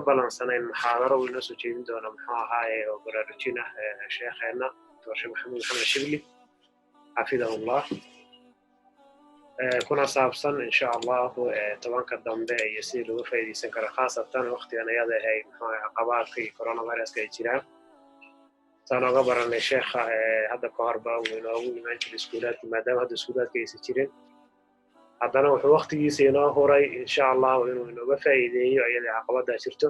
Balansanayn muxaadaro uu inoo soo jeedin doono, muxuu ahaaye, oo baraarujin ah, sheekheenna Dr. Sheekh Maxamuud Maxamed Shibli, xafidahullah, kuna saabsan, insha Allahu, 10-ka dambe iyo sidii looga faa'iidaysan karo, khaasatan waqtigan ayada ahay, muxuu ahay, caqabaadka iyo coronaviruska ay jiraan. Saan oga baranay sheekha, hadda ka horba uu inoogu imaan jiray iskuulaadka. Maadaama hadda iskuulaadka aysan jirin, haddana wuxuu waqtigiisa inoo huray, insha Allahu, inuu inooga faa'iideeyo iyadii caqabaddaa jirto.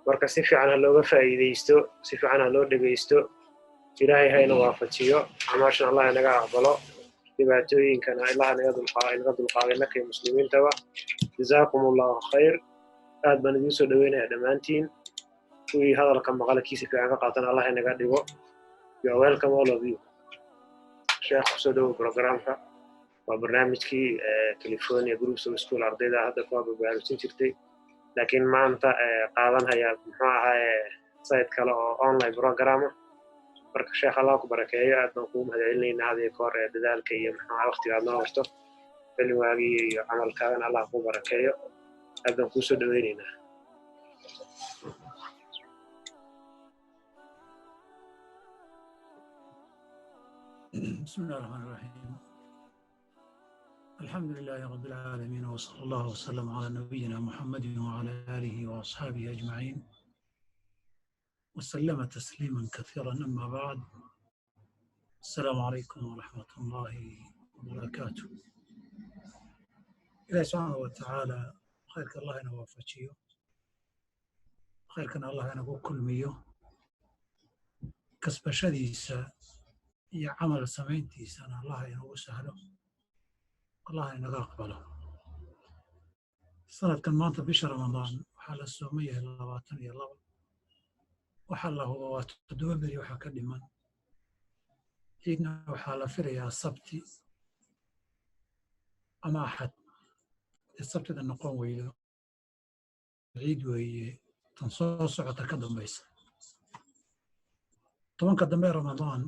Marka si fiican ha looga faa'iidaysto, si fiican ha loo dhegaysto. Ilaahay hayna waafajiyo, acmaashan Allah inaga aqbalo, dhibaatooyinkana Allah inaga dulqaaday nakay muslimiintaba. Jazaakum Allahu khayr. Aad baan idiin soo dhaweynaya dhammaantiin. Kuwii hadalka maqalkiisa fiican ka qaatan Allah inaga dhigo. You are welcome, all of you. Sheekh, kusoo dhowow programka. Waa barnaamijkii California Groups of School ardayda hadda kuwa baraarujin jirtay, laakiin maanta qaadanhaya, muxuu ahaaye, site kale oo online programa. Marka sheekh, Allah ku barakeeyo. Aad baan kugu mahadcelinaynaa had iyo kahor ee dadaalka iyo, muxuu ahaa, waqtiga aad noo horto. Cilmigaagii iyo camalkaagana Allah kuu barakeeyo. Aad baan kuu soo dhaweynaynaa. بسم الله الرحمن الرحيم. الحمد لله رب العالمين، وصلى الله وسلم على نبينا محمد وعلى آله وأصحابه أجمعين وسلم تسليما كثيرا. أما بعد، السلام عليكم ورحمة الله وبركاته. Ilahi subxaana wa tacaala khayrka Allah ina waafajiyo, khayrkana Allah inagu kulmiyo, kasbashadiisa iyo camal samayntiisana Allah inagu sahlo, Allah inaga aqbalo. Sanadkan maanta bisha Ramadaan waxaa la sooman yahay 22. Waxaa la huba waa 7 beri waxaa ka dhiman. Ciidna waxaa la filayaa Sabti ama Axad. Dee Sabtida noqon weydo, ciid weeye tan soo socota ka dambaysa. 10-ka dambe Ramadaan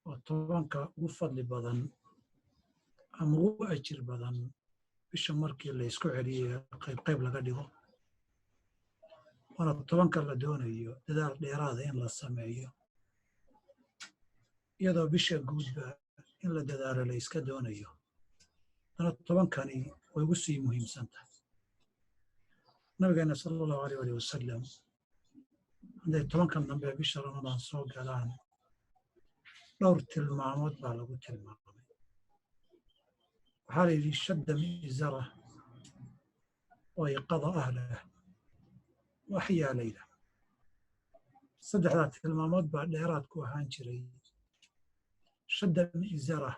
waa 10-ka ugu fadli badan ama ugu ajir badan bisha markii la isku celiyey, qayb qayb laga dhigo, waana 10-ka la doonayo dadaal dheeraada in la sameeyo, iyadoo bisha guudba in la dadaalo la iska doonayo. Haddana 10-kani way ugu sii muhiimsan tahay. Nabigeena sala Allahu aleyh alih wasalam hadday 10-kan dambe bisha Ramadaan soo galaan, dhowr tilmaamood baa lagu tilmaamay. Waxaa la yidhi: shadda mi'zara wayqada ahlah waxyaa layla. Saddexdaa tilmaamood baa dheeraad ku ahaan jiray. Shadda mi'zara,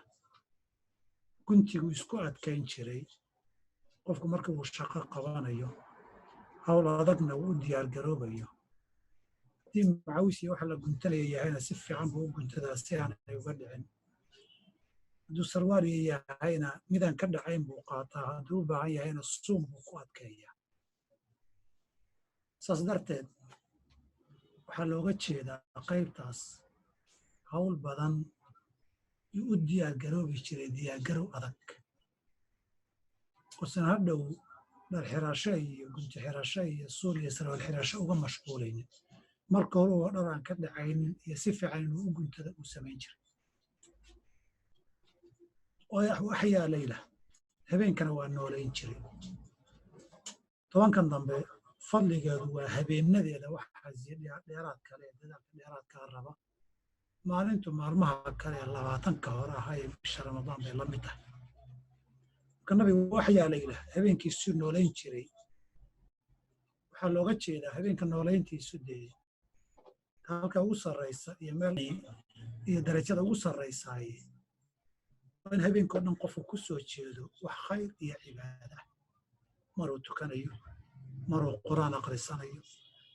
guntigu isku adkayn jiray. Qofku marka uu shaqo qabanayo, hawl adagna uu u diyaargaroobayo, haddii macawis iyo waxa la guntanaya yahayna, si fiican buu u guntadaa si aanay uga dhicin. Hadduu sarwaaliya yahayna, midaan ka dhacayn buu qaataa. Hadduu u baahan yahayna, suum buu ku adkeeyaa. Saas darteed waxaa looga jeedaa qaybtaas hawl badan yuu u diyaargaroobi jiray, diyaargarow adag oosan hadhow dhar xirasho iyo gunti xirasho iyo suul iyo sarwaal xirasho uga mashquulaynin. Marka hore oo dhar aan ka dhacaynin iyo si fiican inuu u guntada uu samayn jiray. Waxyaa layla, habeenkana waa noolayn jiray. 10-kan dambe fadligeedu waa habeenadeeda. Waxaa dheeraad kale ee dadaalka dheeraadkaa raba. Maalintu maalmaha kale ee 20-ka hore ahaa ee bisha Ramadaan bay la mid tahay. Marka nabigu waxyaa layla, habeenkiisuu noolayn jiray. Waxaa looga jeedaa habeenka noolayntiisu dee halka ugu sarraysa iyo meel iyo darajada ugu sarraysaaye waa in habeenkao dhan qofku ku soo jeedo wax khayr iyo cibaada ah, maruu tukanayo, maruu Qur'aan akhrisanayo,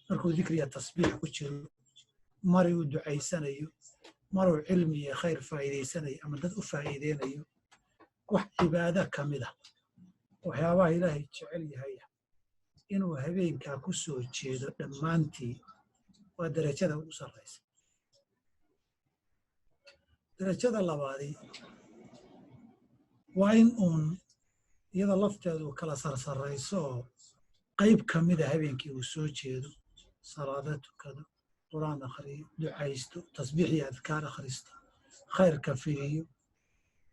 markuu dikriya tasbiix ku jiro, maruu ducaysanayo, maruu cilmi iyo khayr faa'iidaysanayo ama dad u faa'iideynayo, wax cibaado ka mid ah, waxyaabaha Ilaahay jecel yahay inuu habeenkaa ku soo jeedo dhammaantii, waa darajada ugu sarraysa. Darajada labaadi waa in uun iyada lafteedu kala sarsarrayso oo Qayb ka mida habeenkii uu soo jeedo, salaado tukado, qur-aan akhriyo, ducaysto, tasbiix iyo adkaar akhristo, khayrka fidiyo.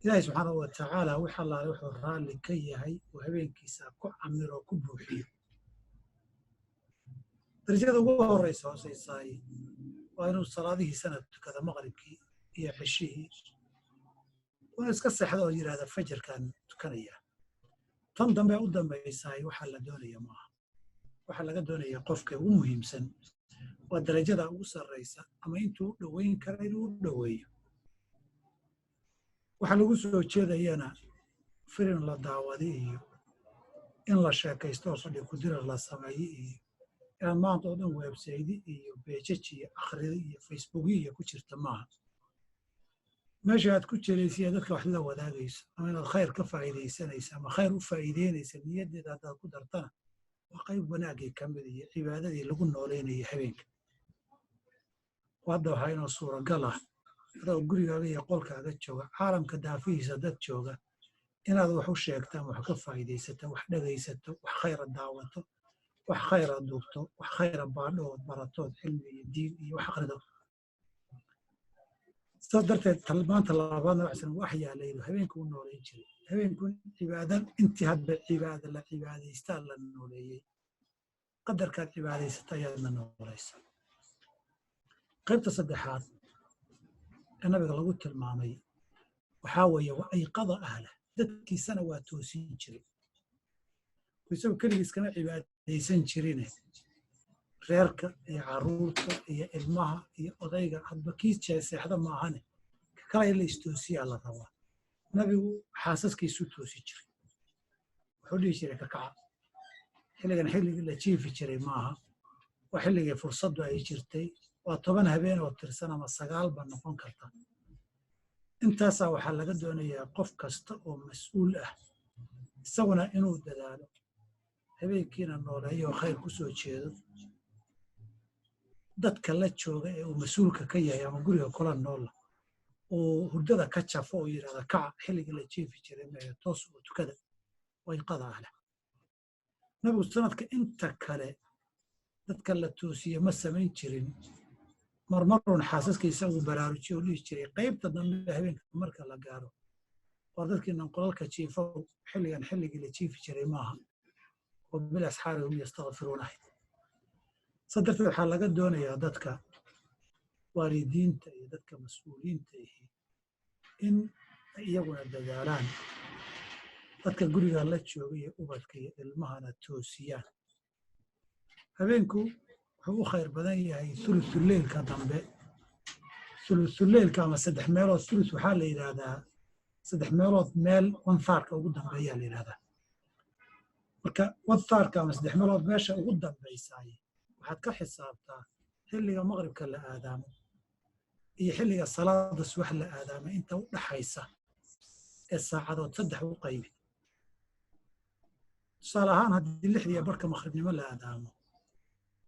Ilaahay subxaanahu wa tacaala wax allaale wuxuu raalli ka yahay uu habeenkiisa ku camiro oo ku buuxiyo. Darajada ugu horreysa hooseysaay waa inuu salaadihiisana tukada, maqribkii iyo ceshihii, inuu iska seexdo oo yidhahda fajarkaan tukanayaa. Tan dambe u dambaysaay waxaa la doonaya maaha. Waxaa laga doonaya qofka ugu muhiimsan waa darajada ugu sarraysa ama intuu u dhoweyn kara inuu u dhoweeyo. Waxaa lagu soo jeedayana filim la daawaday iyo in la sheekaysto oo fadhi kudirar la sameeyo iyo inaad maanta oo dhan website iyo pages iyo akhrida iyo Facebookyo iyo ku jirta maaha. Meesha aad ku jiraysiya dadka wax la wadaagayso ama inaad khayr ka faa'iidaysanayso ama khayr u faa'iideynaysa niyaddeeda haddaad ku dartana, waa qayb wanaaggii ka mid iyo cibaadadii lagu nooleynaya habeenka. Hadda waxaa inoo suuragal ah adoo gurigaaga iyo qolkaaga jooga, caalamka daafihiisa dad jooga inaad wax u sheegto ama wax ka faa'iidaysato, wax dhegaysato, wax khayra daawato, wax khayra duubto, wax khayra baadho ood baratood cilmi iyo diin iyo wax akhrido. Saas darteed tilmaanta labaadna waxsan wax yaalaydo habeenku u nooleyn jiray. Habeenku cibaada intii hadba cibaada la cibaadaystaa la nooleeyey, qadarkaad cibaadaysata ayaadna noolaysa. Qaybta saddexaad ee nabiga lagu tilmaamay waxaa weeye wa ayqada ahlah, dadkiisana waa toosin jiray. Isagu keligiis kama cibaadaysan jirine, reerka iyo carruurta iyo ilmaha iyo odayga hadba kii seexda maahane, ka kale in la istoosiyaa la rabaa. Nabigu xaasaskiisu toosi jiray, wuxuu dhihi jiray: "Kakaca, xilligan xilligii la jiifi jiray maaha, waa xilligii fursaddu ay jirtay, waa 10 habeen oo tirsan ama 9 ba noqon karta." Intaasaa waxaa laga doonayaa qof kasta oo mas-uul ah isaguna inuu dadaalo, habeenkiina nooleeyo oo khayr ku soo jeedo, dadka la jooga ee uu mas-uulka ka yahay ama guriga kula noola uu hurdada ka jafo oo yidhahda: "Kaca, xilligii la jiifi jiray mehe, toos oo tukada." Wayqada ahleh. Nabigu sanadka inta kale dadka la toosiye ma samayn jirin, marmarun xaasaskiisa uu baraarujiyo oo dhihi jiray qaybta dambe habeenka marka la gaaro: "War dadkiinan qolalka jiifow, xilligan xilligii la jiifi jiray maaha." Oo bil asxaari hum yastakfiruun ahayd. Sa darteed waxaa laga doonayaa dadka waalidiinta iyo dadka mas-uuliyiinta ihi in ay iyaguna dadaalaan, dadka guriga la jooga iyo ubadka iyo ilmahana toosiyaan. Habeenku wuxuu u khayr badan yahay thuluthuleylka dambe. Thuluthuleylka ama saddex meelood, thuluth waxaa la yidhaahdaa saddex meelood meel, one thirdka ugu dambeeyaa la yidhahdaa. Marka one thirdka ama saddex meelood meesha ugu dambaysaay waxaad ka xisaabtaa xilliga maqribka la aadaamo iyo xilliga salaada subax la aadaamo inta u dhaxaysa ee saacadood saddex u qaybi. Tusaale ahaan, haddii 6:30 maqribnimo la aadaamo,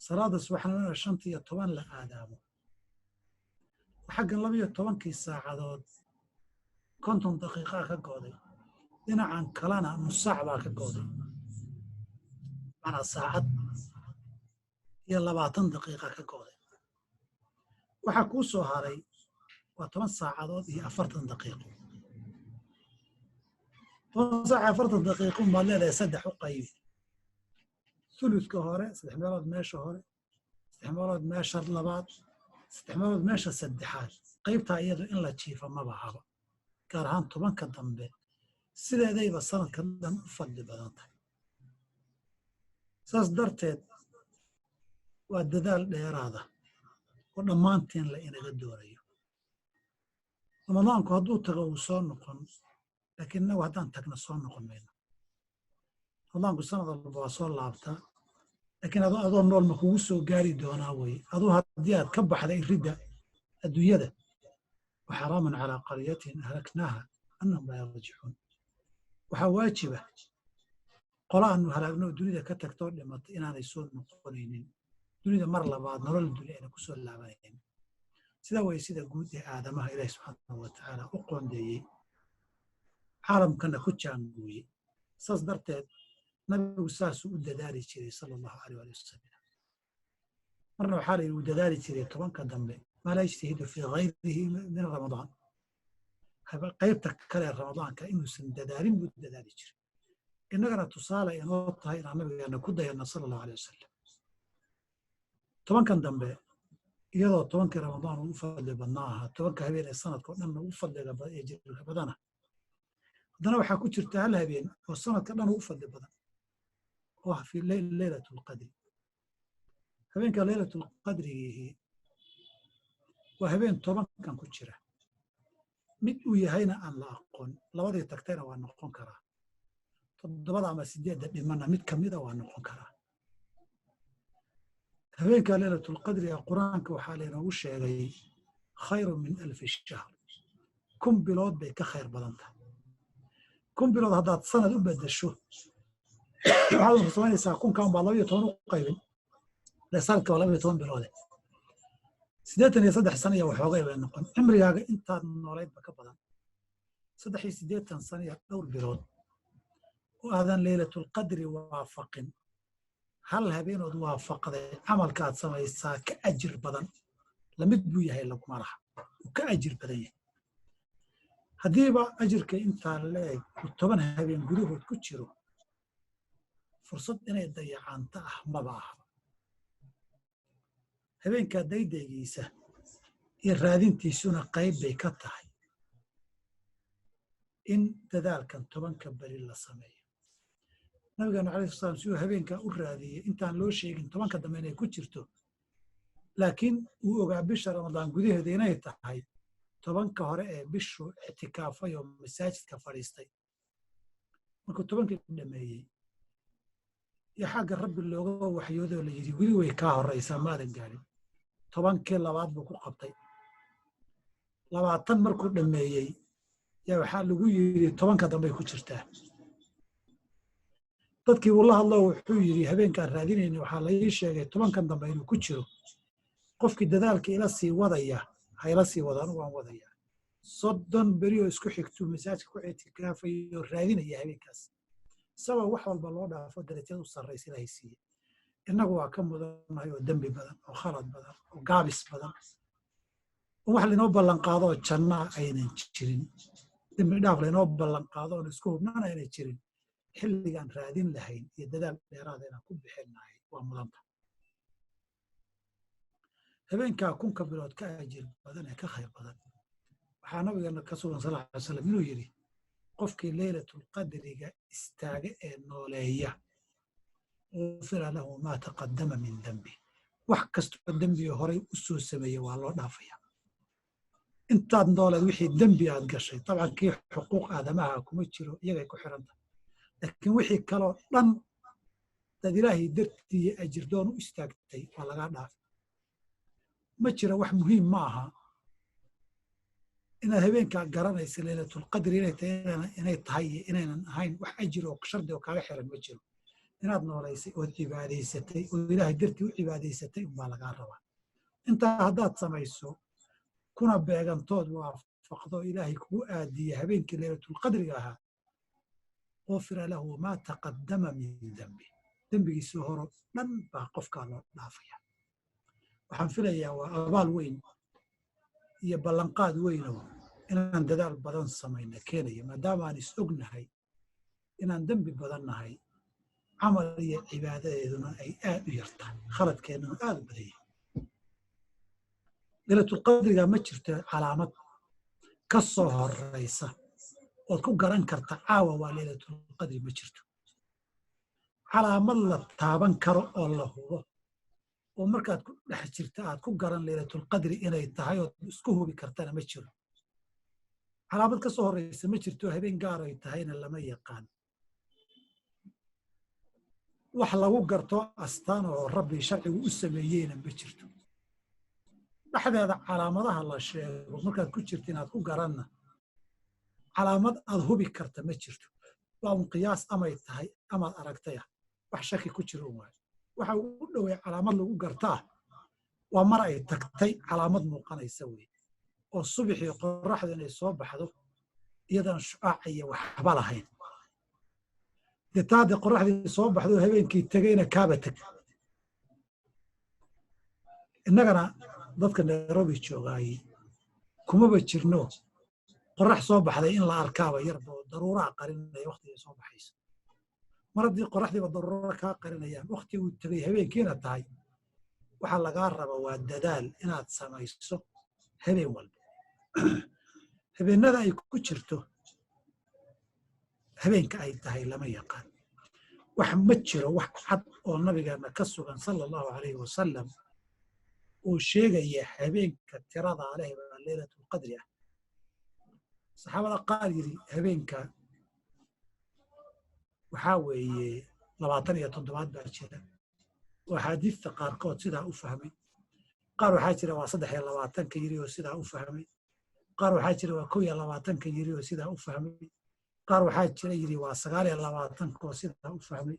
salaada subaxnimona 5:10 la aadaamo, xaggan 12-kii saacadood 50 daqiiqaa ka go'day, dhinacan kalena nus saac baa ka go'day, macnaa saacad iyo 20 daqiiqa ka go'day. Waxaa kuu soo haray waa 10 saacadood iyo 40 daqiiqo. 10 saac iyo 40 daqiiqo baad leedahay, saddex u qaybi. Thuluthka hore, saddex meelood meesha hore, saddex meelood meesha labaad, saddex meelood meesha saddexaad, qaybtaa iyadu in la jiifo maba haba, gaar ahaan 10-ka dambe. Sideedayba sanadka dhan u fadli badan tahay. Saas darteed waa dadaal dheeraada oo dhammaanteen la inaga doonayo. Ramadaanku hadduu tago wuu soo noqon, laakiin innagu haddaan tagna soo noqon mayno. Ramadaanku sanad walba waa soo laabtaa, laakiin adoo nool ma kugu soo gaari doonaa weye. Aduu haddii aad ka baxday iridda adduunyada, wa xaraamun calaa qaryatin ahlaknaaha annahum laa yarjicuun. Waxaa waajiba qola aanu halaagno dunida ka tagtoo dhimatay inaanay soo noqonaynin dunida mar labaad, nolol dunya ayna ku soo laabanaynin. Sidaa way sida guud ee aadamaha Ilaahi subxaanahu wa tacaala u qoondeeyey, caalamkana ku jaangooyey. Saas darteed Nabigu saasuu u dadaali jiray, sala Allahu aleyh ali wasalam. Marna waxaa la yidhi uu dadaali jiray 10-ka dambe maa laa yajtahidu fii gayrihi min Ramadaan, qaybta kale Ramadaanka inuusan dadaalin buu dadaali jiray. Innagana tusaale inoo tahay inaan nabigeena ku dayanno, sala Allahu aleyh wasalam. 10-kan dambe, iyadoo 10-kii Ramadaan uu u fadli badnaa ahaa, 10-ka habeen ee sanadka oo dhanna ugu fadliga ee jirka badana, haddana waxaa ku jirta hal habeen oo sanadka dhan ugu fadli badan, oo ah fi Leylat Lqadri. Habeenka Leylatulqadrigiihi waa habeen 10-kan ku jira, mid uu yahayna aan la aqoon. Labadii tagtayna waa noqon karaa, toddobada ama sideedda dhimanna mid kamida waa noqon karaa. Habeenka Leylatulqadriga Qur-aanka waxaa laynoogu sheegay khayru min alfi shahr, 1000 bilood bay ka khayr badan tahay. 1000 bilood haddaad sanad u bedesho, waxaad samaynaysaa 1000-kan baa 12 u qaybin. Sanadka waa 12 biloode, 83 sano iyo waxoogay bay noqon. Cimrigaaga intaad noolaydba ka badan, 83 sano iyo dhowr bilood oo aadan Leylatulqadri waafaqin, hal habeenood waafaqday camalka aad samaysaa ka ajir badan, lamid buu yahay laguma laha, uu ka ajir badan yahay. Haddiiba ajirka intaa la-eg uu 10 habeen gudahood ku jiro, fursad inay dayacaanta ah maba aha. Habeenkaa daydaygiisa iyo raadintiisuna qayb bay ka tahay in dadaalkan 10-ka beri la sameeyo. Nabigeenu alayh sala slam si uu habeenkaa u raadiyey intaan loo sheegin 10-ka dambe inay ku jirto, laakiin uu ogaa bisha Ramadaan gudaheeda inay tahay, 10-ka hore ee bishuu ictikaafay oo masaajidka fadhiistay. Markuu 10-kii dhameeyey iyo xagga Rabbi looga waxyoodoo la yidhi, "Weli way kaa horraysaa, maadan gaarin." 10-kii labaad buu ku qabtay. 20 markuu dhammeeyey yaa waxaa lagu yidhi, "10-ka dambey ku jirtaa." Dadkii uu la hadlo wuxuu yidhi, "Habeenkaan raadinayna waxaa la ii sheegay 10-kan dambe inuu ku jiro. Qofkii dadaalka ila sii wadaya ha ila sii wada, anugu waan wadaya." 30 beri oo isku xigtuu masaajidka ku ictikaafaya oo raadinaya habeenkaas, isagoo wax walba loo dhaafo, darajada u sarraysa Ilaahay siiye. Innagu waa ka mudannahay oo dembi badan oo khalad badan oo gaabis badan oo wax lainoo ballanqaado oo jannaa aynan jirin, dembi dhaaf lainoo ballanqaado oon isku hubnaan aynan jirin, xilligaan raadin lahayn iyo dadaal dheeraada inaan ku bixin lahay waa mudanta. Habeenkaa 1000-ka bilood ka ajir badan ee ka khayr badan, waxaa nabigeena ka sugan, sal ly slam, inuu yidhi, "Qofkii Leylatulqadriga istaaga ee nooleeya, ufira lahu maa taqaddama min dembi." Wax kastoo dembiga horay u soo sameeyey waa loo dhaafaya. Intaad nooleed wixii dembi aad gashay, dabcan kii xuquuq aadamaha kuma jiro, iyagay ku xiran tahay, laakiin wixii kaloo dhan dad Ilaahay dartiiyo ajirdoon u istaagtay waa lagaa dhaafay. Ma jira wax muhiim ma aha inaad habeenkaa garanaysa Leylatulqadri inay tahay iyo inaynan ahayn. Wax ajir oo shardi oo kaaga xiran ma jiro. Inaad noolaysay ood cibaadaysatay oo Ilaahay dartii u cibaadaysatay unbaa lagaa rabaa. Intaa haddaad samayso kuna beegantood waafaqdo, Ilaahay kugu aadiye habeenkii Leylatulqadriga ahaa, ufira lahu maa taqaddama min dembi, dembigiisii horo dhan baa qofkaa loo dhaafaya. Waxaan filayaa waa abaal weyn iyo ballanqaad weynoo inaan dadaal badan samayna keenaya, maadaama aan is ognahay inaan dembi badan nahay, camal iyo cibaadadeeduna ay aad u yartahay, khaladkeennuna aad u badan yahay. Leylatulqadriga ma jirto calaamad ka soo horraysa ood ku garan karta caawa waa Leylatulqadri. Ma jirto calaamad la taaban karo oo la hubo oo markaad ku dhex jirta aad ku garan Leylatulqadri inay tahay ood isku hubi kartana ma jiro. Calaamad ka soo horraysa ma jirto, habeen gaar ay tahayna lama yaqaan. Wax lagu garto astaan oo Rabbi sharcigu u sameeyeyna ma jirto. Dhexdeeda calaamadaha la sheego markaad ku jirto inaad ku garanna, calaamad aad hubi karta ma jirto. Waa un qiyaas amay tahay amaad aragtaya, wax shaki ku jiro un waayo. Waxa ugu dhowey calaamad lagu gartaa waa mar ay tagtay calaamad muuqanaysa wey, oo subaxii qorraxdu inay soo baxdo iyadoon shucaac iyo waxba lahayn. Dee taa haddii qoraxdii soo baxdo habeenkii tegayna kaaba teg. Innagana dadka Nairobi joogaayey kumaba jirno. Qorax soo baxday in la arkaaba yarba oo daruuraha qarinaya waktigay soo baxayso. Mar haddii qoraxdiiba daruura kaa qarinayaan, wakti uu tegay habeenkiina tahay, waxaa lagaa raba waa dadaal inaad samayso habeen walba. Habeenada ay ku jirto, habeenka ay tahay lama yaqaan. Wax ma jiro wax cad oo nabigeenna ka sugan, sala Allahu calayhi wasalam, oo sheegaya habeenka tiradaa leh baa Leylatulqadri ah. Saxaabada qaar yidhi habeenka waxaa weeye 27aad baa jira, oo axaadiista qaarkood sidaa u fahmay. Qaar waxaa jira waa 23-ka yidhi oo sidaa u fahmay. Qaar waxaa jira waa 21-ka yidhi oo sidaa u fahmay. Qaar waxaa jira yidhi waa 29-ka oo sidaa u fahmay.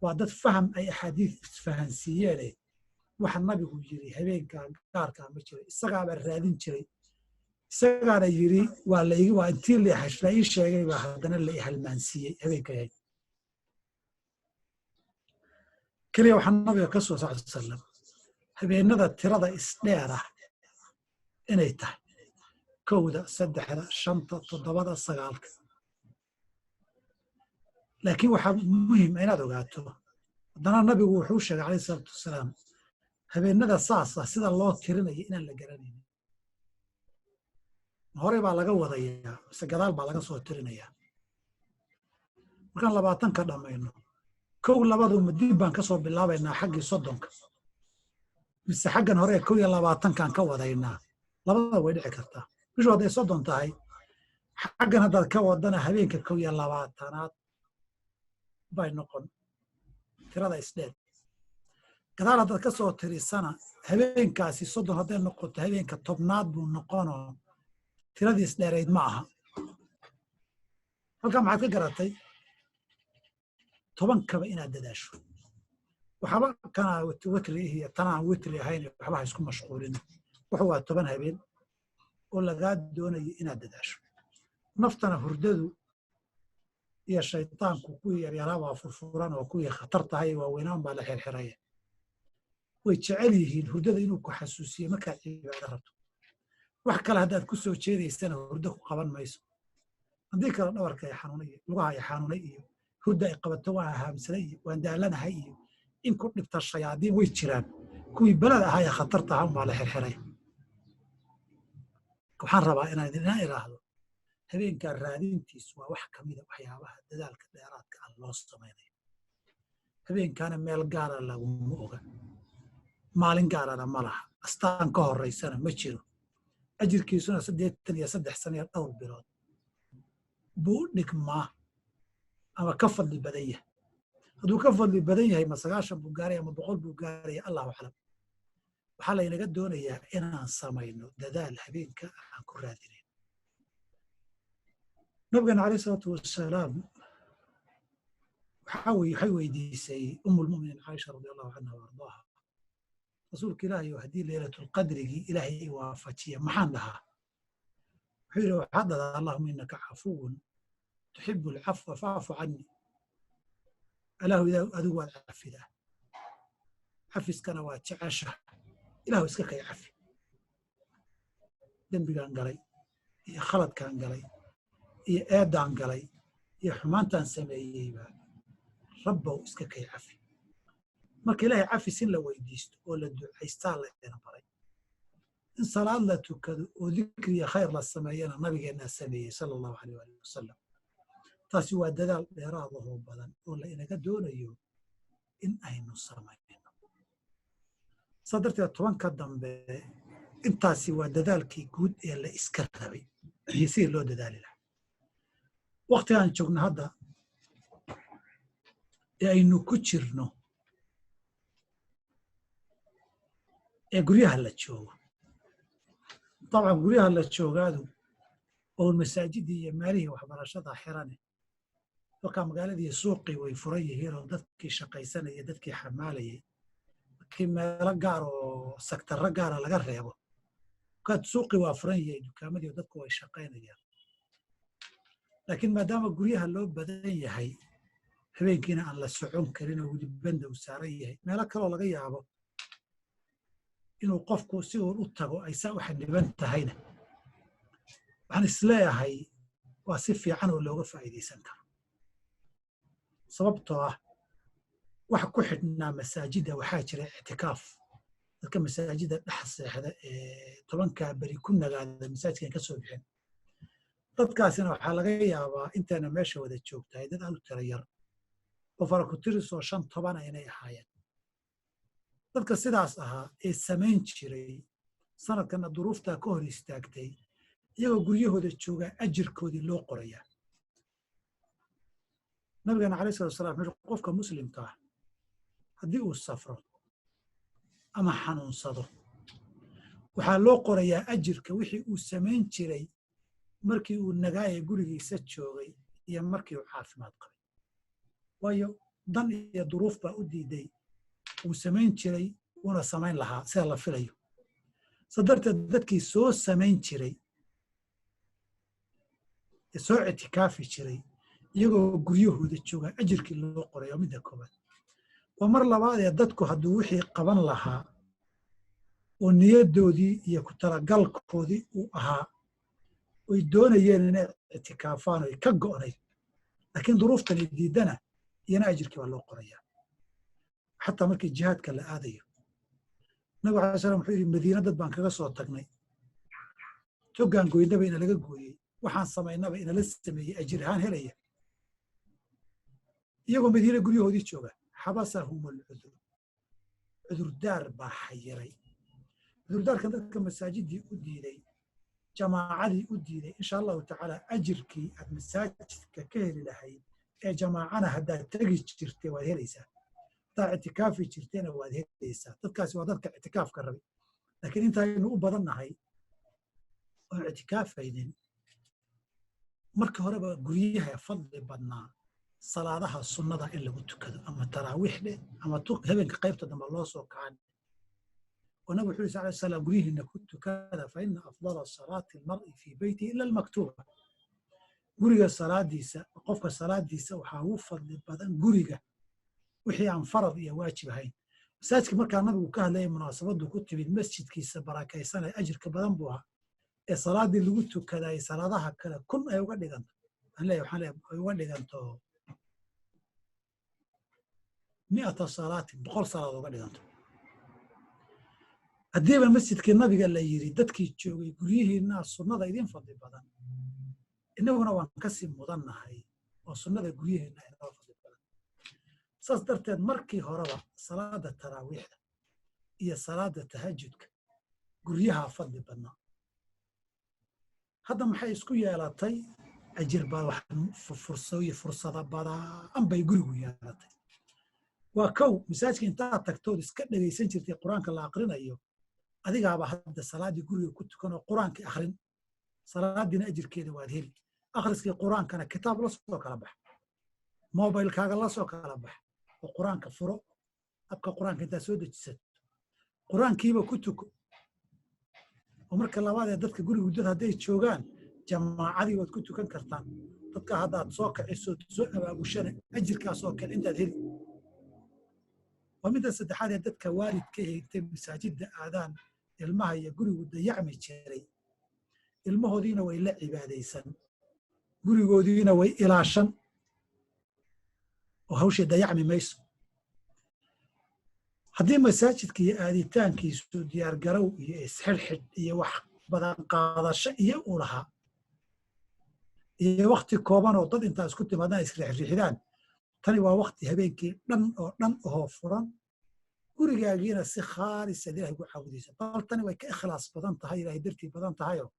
Waa dad faham ay axaadiis isfahansiiyeene. Waxa nabigu yidhi habeenkaa gaarkaa ma jiro. Isagaabaa raadin jiray, isagaana yidhi waa la waa intii la ii sheegay baa haddana la i halmaansiiyey habeenka yahay. Keliya waxaa nabiga ka soo sal salam habeenada tirada isdheer ah inay tahay 1da, 3da, 5ta, 7da, 9-ka. Laakiin waxaa muhim inaad ogaato, haddana nabigu wuxuu sheegay, alayh isalaatu wasalaam, habeenada saas ah sida loo tirinayo inaan la garanaynin. Horey baa laga wadayaa mise gadaal baa laga soo tirinayaa? Markaan 20-ka dhammayno, 1, 2-du ma dib baan ka soo bilaabaynaa xaggii 30-ka, mise xaggan hore 21-kaan ka wadaynaa? Labada way dhici kartaa. Bishu hadday 30 tahay, xaggan haddaad ka wadana habeenka 21-aad bay noqon tirada isdheer. Gadaal haddaad ka soo tirisana, habeenkaasi 30 hadday noqoto, habeenka 10-aad buu noqonoo tiradii isdheerayd ma aha. Halkaa maxaad ka garatay? 10-kaba inaad dadaasho. Waxba kanaa witri iyo tanaan witri ahayn, waxba ha isku mashquulin. Wuxu waa 10 habeen oo lagaa doonayo inaad dadaasho. Naftana hurdadu iyo shaytaanku kuwii yaryaraa waa furfuran, oo kuwii khatar tahay waaweynaan baa la xirxiraya. Way jecel yihiin hurdada inuu ku xasuusiyo markaad cibaado rabto. Wax kale haddaad ku soo jeedaysana, hurdo ku qaban mayso. Haddii kale dhabarka ay xanuunay iyo lugaha ay xanuunay iyo hurda ay qabato, waan haamsanay iyo waan daalanahay iyo in ku dhibta shayaadiin way jiraan. Kuwii beled ahaa ee khatarta ahaa unbaa la xirxiray. Waxaan rabaa inaan idina iraahdo, habeenkaa raadintiisu waa wax ka mida waxyaabaha dadaalka dheeraadka ah loo samaynayo. Habeenkaana meel gaara laguma oga, maalin gaarana ma laha, astaan ka horaysana ma jiro. Ajirkiisuna 83 sano iyo dhowr bilood buu u dhigmaa ama ka fadli badan yahay. Hadduu ka fadli badan yahay, ma 90 buu gaaraya ama 100 buu gaaraya? Allahu aclam. Waxaa laynaga doonayaa inaan samayno dadaal habeenka aan ku raadinayn. Nabigeena, alayh isalaatu wasalaam, waxay weydiisay Umulmuminiin Caaisha, radi Allahu canha wa ardaaha: "Rasuulka Ilaahay oo, haddii Leylatulqadrigii Ilaahay i waafajiya, maxaan dhahaa?" Wuxuu yidhi: "Waxaad dhahdaa: Allahuma innaka cafuwun tuxibu alcafwa facfu cannii. Alaahu, adigu waad cafidaa, cafiskana waad jecesha. Ilahu iska kay cafi dembigaan galay iyo khaladkaan galay iyo eeddaan galay iyo xumaantaan sameeyeyba. Rabbow, iska kay cafi." Marka Ilaahay cafis in la weydiisto oo la ducaystaa layna baray. In salaad la tukado oo dikriya khayr la sameeyana nabigeennaa sameeyey, sala Allahu alayh alih wasalam. Taasi waa dadaal dheeraadahoo badan oo la inaga doonayo in aynu samayno. Saa darteed 10-ka dambe intaasi waa dadaalkii guud ee la iska rabay iyo sidii loo dadaali lahaa. Waktigaan joogno hadda ee aynu ku jirno ee guryaha la joogo, dabcan guryaha la joogaadu oo masaajidii iyo meelihii waxbarashada xirane, markaa magaaladii suuqii way furan yihiin oo dadkii shaqaysanaya, dadkii xamaalayay, markii meelo gaar oo saktarro gaara laga reebo, markaad suuqii waa furan yahay, dukaamadii dadku way shaqaynayaan. Laakiin maadaama guryaha loo badan yahay, Habeenkiina aan la socon karin oo weli banda uu saaran yahay, meelo kaloo laga yaabo inuu qofku si uun u tago ay saa u xaniban tahayna, waxaan isleeyahay waa si fiican oo looga faa'iidaysan karo, sababtoo ah waxa ku xidhnaa masaajidda waxaa jira ictikaaf. Dadka masaajidda dhex seexda ee 10-kaa beri ku nagaada masaajidkan ka soo bixin, dadkaasina waxaa laga yaabaa intaana meesha wada joogtahay dad aad u tiro yar oo faraku-tirisoo 15 inay ahaayeen. Dadka sidaas ahaa ee samayn jiray, sanadkanna duruuftaa ka hor istaagtay, iyagoo guryahooda joogaa ajirkoodii loo qorayaa. Nabigeena alayh salatu wasalaam wuxuu: qofka muslimka ah haddii uu safro ama xanuunsado, waxaa loo qorayaa ajirka wixii uu samayn jiray markii uu nagaaya gurigiisa joogay iyo markii uu caafimaad qabay. Waayo, dan iyo duruuf baa u diiday, uu samayn jiray, wuuna samayn lahaa sida la filayo. Sa darteed dadkii soo samayn jiray ee soo ictikaafi jiray, iyagoo guryahooda joogaa ajirkii loo qoray. Oo midda koowaad. Waa mar labaadee, dadku hadduu wixii qaban lahaa oo niyaddoodii iyo ku talagalkoodii uu ahaa oy doonayeen inay ictikaafaan oy ka go'nayd, laakiin duruuftani diiddana, iyana ajirkii baa loo qorayaa. Xataa markii jihaadka la aadayo, Nabig alay slam wuxuu yidhi: "Madiina dad baan kaga soo tagnay, toggaan goynaba ina laga gooyey, waxaan samaynaba inala sameeyey, ajir ahaan helaya, iyagoo Madiine guryahoodii jooga. Xabasahum alcudur, cudurdaar baa xayiray." Cudurdaarkan dadka masaajidii u diiday, jamaacadii u diiday, insha Allahu tacaala ajirkii aad masaajidka ka heli lahayd ee jamaacana haddaad tegi jirtay waad helaysaa, haddaad ictikaafi jirtayna waad helaysaa. Dadkaasi waa dadka ictikaafka rabay, laakiin intaynu u badan nahay oon ictikaafaynin, marka horeba guryaha fadli badnaa salaadaha sunnada in lagu tukado, ama taraawiix dheh ama habeenka qaybta dambe loo soo kacan. Oo Nabig wuxu yiri sal slam: "Guryihiina ku tukada, fa ina afdala salaati almar'i fii beytihi ila almaktuuba." Guriga salaadiisa, qofka salaadiisa waxaa ugu fadli badan guriga wixii aan farad iyo waajib ahayn. Masaajidka markaa Nabigu ka hadlaya, munaasabadu ku timid masjidkiisa barakaysanaya ajirka badan buu ahaa ee salaadii lagu tukaday salaadaha kale 1000 ay uga dhiganto. Waxaan leeyahay ay uga dhiganto 100 salaatin, 100 salaadood uga dhiganto. Haddiiba masjidkii Nabiga la yiri dadkii joogay guryihiinaa sunnada idin fadli badan, innaguna waan kasii mudannahay oo sunnada guryaheenna inoo fadli badan. Saas darteed markii horeba salaada taraawiixda iyo salaada tahajudka guryaha fadli badnaa. Hadda maxay isku yeelatay? Ajir baa wax fursooyi fursada badan bay gurigu yeelatay. Waa kow, masaajidka intaad tagtood iska dhegaysan jirtay Qur-aanka la aqrinayo, adigaaba hadda salaaddii guriga ku tukan oo Qur-aankii akhrin, salaadiina ajirkeeda waad heli. Akhriskii Qur-aankana kitaab la soo kala bax, mobilkaaga la soo kala bax oo Qur-aanka furo, abka Qur-aanka intaad soo dejisato Qur-aankiiba ku tuko. Oo marka labaad ee dadka gurigu dad hadday joogaan, jamaacadii waad ku tukan kartaan. Dadka haddaad soo kiciso, soo abaabushana, ajirkaas oo kale intaad heli. Waa midda saddexaad ee dadka waalidka ee intay masaajidda aadaan ilmaha iyo gurigu dayacmi jiray, ilmahoodiina way la cibaadaysan, gurigoodiina way ilaashan oo hawshii dayacmi mayso. Haddii masaajidka iyo aaditaankiisu diyaargarow iyo isxidhxidh iyo wax badan qaadasho iyo uu lahaa iyo wakti kooban oo dad intaa isku timaadaan isriixriixdaan, tani waa wakti habeenkii dhan oo dhan ohoo furan, gurigaagiina si khaalisa Ilahay ku caabudaysa. Bal tani way ka ikhlaas badan tahay, Ilahay dartii badan tahayoo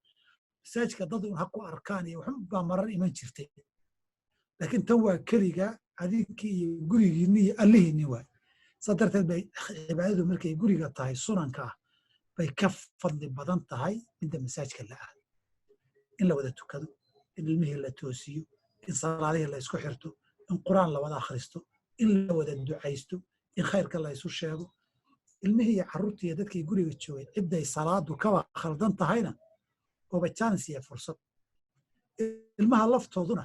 masaajidka dad un ha ku arkaan iyo waxun baa marar iman jirtay, laakiin tan waa keliga adinkii iyo gurigiinni iyo allihiinni waay. Saa darteed bay cibaadadu markay guriga tahay sunanka ah bay ka fadli badan tahay midda masaajidka la aado. In la wada tukado, in ilmihii la toosiyo, in salaadihii la isku xirto, in Qur-aan la wada akhristo, in la wada ducaysto, in khayrka la isu sheego, ilmihii iyo carruurtii iyo dadkii guriga joogay cidday salaadu kaba khaldan tahayna ooba chance iyo fursad. Ilmaha laftooduna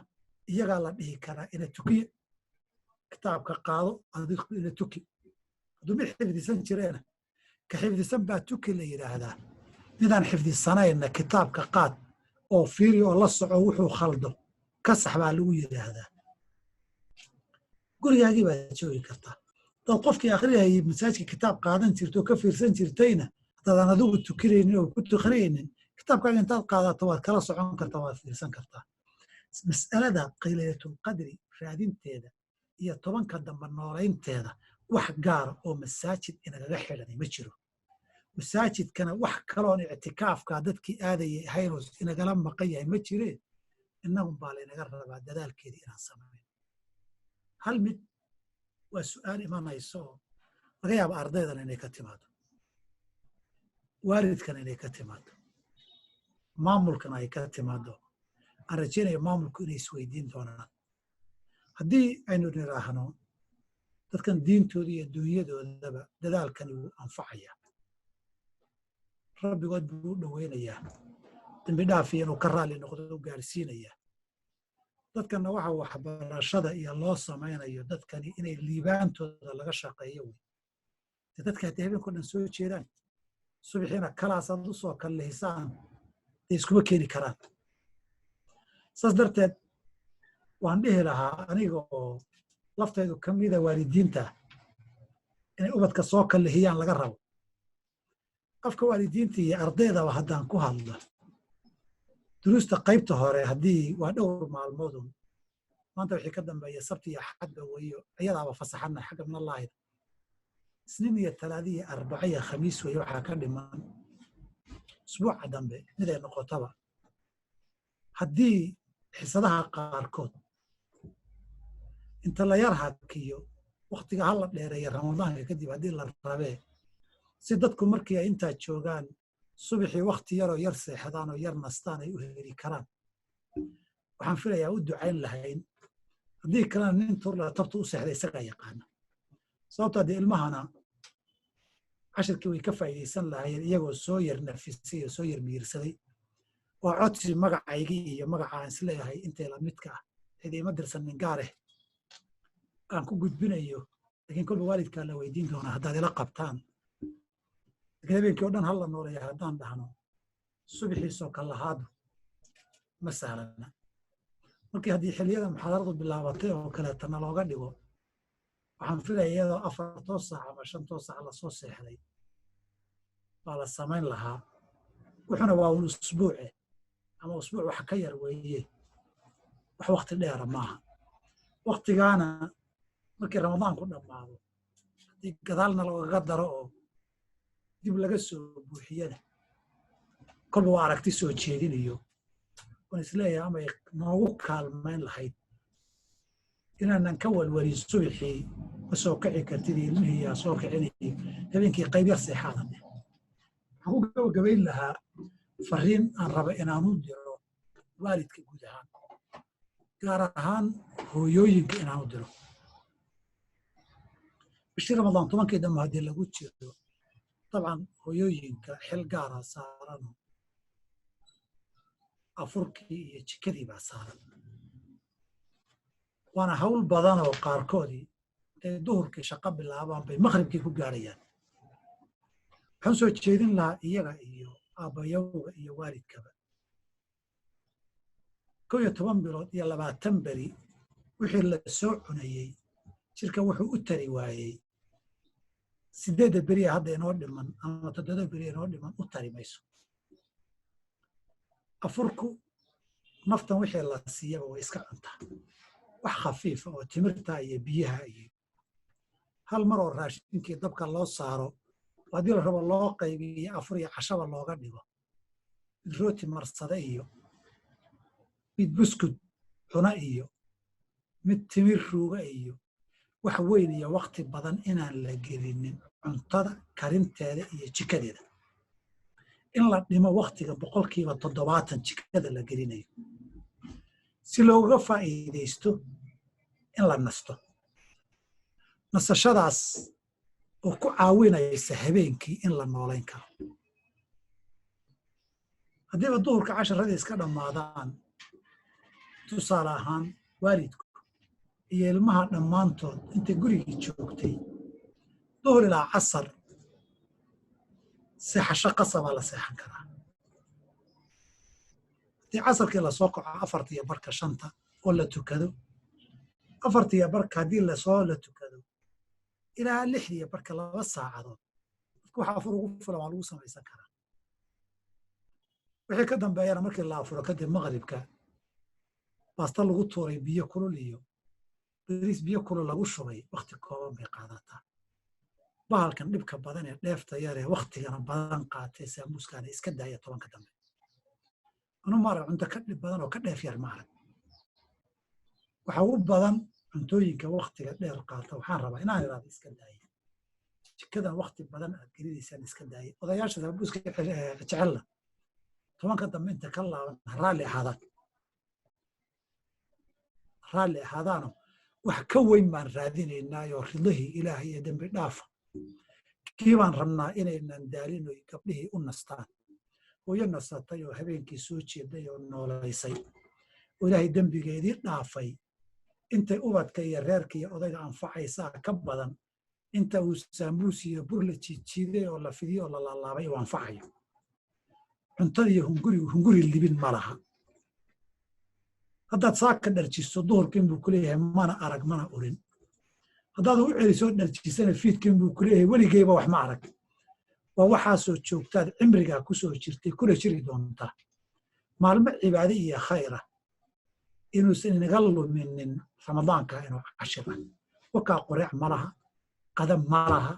iyagaa la dhihi karaa ina tukiye. Kitaabka qaado, adigu tuki. Hadduu mid xifdisan jireena, ka xifdisan baa tuki la yidhaahdaa. Midaan xifdisanayna kitaabka qaad oo fiiri oo la soco, wuxuu khaldo ka sax baa lagu yidhaahdaa. Gurigaagii baad joogi kartaa. Dad qofkii akhriyayay masaajidka kitaab qaadan jirta oo ka fiirsan jirtayna, haddaadan adigu tukinaynin oo ku tukrinaynin, kitaabkaaga intaad qaadato waad kala socon kartaa, waad fiirsan kartaa. Mas'alada laylatulqadri raadinteeda iyo 10-ka dambe noolaynteeda, wax gaara oo masaajid inagaga xidhanay ma jiro. Masaajidkana wax kaloon ictikaafka dadkii aadayay ahaynoo inagala maqan yahay ma jiree. Innagun baa laynaga rabaa dadaalkeedii inaan samayn. Hal mid waa su'aal imanaysa oo laga yaaba ardaydan inay ka timaado, waalidkana inay ka timaado, maamulkana ay ka timaado. Aan rajaynaya maamulku inay isweydiin doonaan haddii aynu nidhaahno dadkan diintooda iyo adduunyadoodaba dadaalkani wuu anfacayaa, rabbigood buu u dhoweynayaa, dembi dhaafiyo inuu ka raalli noqdo u gaarsiinayaa. Dadkanna waxa waxbarashada iyo loo samaynayo dadkani inay liibaantooda laga shaqeeyo wey. De dadka hadday habeenko dhan soo jeedaan, subaxiina kalaasaad u soo kallihisaan, dee iskuma keeni karaan. Saas darteed waan dhihi lahaa, aniga oo laftaydu ka mida waalidiinta inay ubadka soo kallihiyaan laga rabo, afka waalidiinta iyo ardaydaba haddaan ku hadlo, duruusta qaybta hore haddii waa dhowr maalmoodun, maanta wixii ka dambeeya sabti iyo axadba weeyo, iyadaaba fasaxana xagga minallaahida. Isniin iyo talaada iyo arbaca iyo khamiis weeye waxaa ka dhiman usbuuca dambe. Miday noqotaba, haddii xisadaha qaarkood inta la yar hakiyo, wakhtiga ha la dheereeya Ramadaanka kadib haddii la rabee, si dadku markii ay intaa joogaan subaxii wakhti yaroo yar seexdaan oo yar nastaan ay u heli karaan, waxaan filayaa u ducayn lahayn. Haddii kalena nin turla tabta u seexda isagaa yaqaana. Sababto haddii ilmahana cashirkii way ka faa'iidaysan lahaayeen iyagoo soo yar nafisay oo soo yar miirsaday. Waa codsi magacaygii iyo magaca aan isleeyahay intay la midka ah, cid ima dirsanin gaareh aan ku gudbinayo, laakiin kolba waalidkaa la weydiin doonaa haddaad ila qabtaan. Lakiin habeenkii o dhan hala nooleeya haddaan dhahno, subixiisoo kallahaadu ma sahlana. Markii haddii xilliyada muxaadaradu bilaabatay oo kaleetana looga dhigo, waxaan filaya iyadoo 4-too saac ama 5-too saac lasoo seexday baa la samayn lahaa. Wuxuuna waa un usbuuce ama usbuuc wax ka yar weeye, wax wakti dheera maaha. Waktigaana markii Ramadaanku dhammaado, haddii gadaalna loogaga daro oo dib laga soo buuxiyana, kolba waa aragti soo jeedinayo oon isleeyahay amay noogu kaalmayn lahayd inaanan ka walwalin subaxii ma soo kici kartid, ilmihii yaa soo kicinayo, habeenkii qayb yar seexaadan. Waxaan ku gabagabayn lahaa fariin aan raba inaan u diro waalidka guud ahaan, gaar ahaan hooyooyinka inaan u diro. Bishii Ramadaan 10-kii dambe haddii lagu jiro, dabcan hooyooyinka xil gaara saarano, afurkii iyo jikadii baa saaran, waana hawl badan oo qaarkoodii intay duhurkii shaqo bilaabaan bay maqhribkii ku gaarayaan. Waxaan soo jeedin lahaa iyaga iyo aabbayowga iyo waalidkaba, 11 bilood iyo 20 beri wixii la soo cunayey jirka wuxuu u tari waayey, 8-da beriya hadda inoo dhiman ama 7 beriya inoo dhiman u tari mayso. Afurku naftan wixii la siiyaba way iska cuntaa, wax khafiifa oo timirta iyo biyaha iyo hal mar oo raashinkii dabka loo saaro, haddii la rabo loo qaybiyo afur iyo cashaba looga dhigo, mid rooti marsade iyo mid buskud cuna iyo mid timir ruuga iyo wax weyn iyo wakti badan inaan la gelinin cuntada karinteeda iyo jikadeeda, in la dhimo waktiga 70% jikada la gelinayo, si looga faa'iidaysto in la nasto. Nasashadaas oo ku caawinaysa habeenkii in la noolayn karo. Haddiiba duhurka casharadii iska dhammaadaan, tusaale ahaan, waalidku Iyo ilmaha dhammaantood intay gurigii joogtay, duhur ilaa casar seexasho qasabaa la seexan karaa. Haddii casarkii lasoo kaco 4:30, 5 oo la tukado, 4:30 haddii lasoo la tukado ilaa 6:30, 2 saacadood dadku waxa afur ugu filan waa lagu samaysan karaa. Wixii ka dambeeyana, markii la afuro kadib, maqribka baasta lagu tuuray biyo kulul iyo bariis biyo kulul lagu shubay, wakti kooban bay qaadataa. Bahalkan dhibka badan ee dheefta yaree waktigana badan qaatee saamuuskaana iska daaya 10-ka dambe. Anu maarag cunto ka dhib badan oo ka dheef yar ma arag. Waxa ugu badan cuntooyinka waktiga dheer qaata. Waxaan rabaa inaan idhaahdo iska daaya jikadan wakti badan aad gelinaysaan, iska daaya. Odayaasha saamuuska jecella 10-ka dambe inta ka laaban ha raalli ahaadaan, raalli ahaadaano. Wax ka weyn baan raadinaynaayoo ridlihii Ilaahay iyo dembi dhaafa kii baan rabnaa inaynan daalin oy gabdhihii u nastaan. Hooyo nasatay oo habeenkii soo jeeday oo noolaysay oo Ilaahay dembigeedii dhaafay, intay ubadka iyo reerka iyo odayga anfacaysaa ka badan inta uu saamuus iyo bur la jiijiiday oo la fidiyey oo la laalaabay uu anfacayo. Cuntada iyo hungurigu hunguri libin ma laha. Haddaad saaka dharjiso, duhurka inbuu ku leeyahay mana arag mana urin. Haddaad u celisoo dharjisana, fiidka inbuu ku leeyahay weligeyba wax ma arag. Waa waxaasoo joogtaad cimrigaa ku soo jirtay, kula jiri doontaa. Maalmo cibaade iyo khayra inuusan inaga luminin Ramadaanka inuu cashir ah. Wakaa qoreec ma laha, qada ma laha,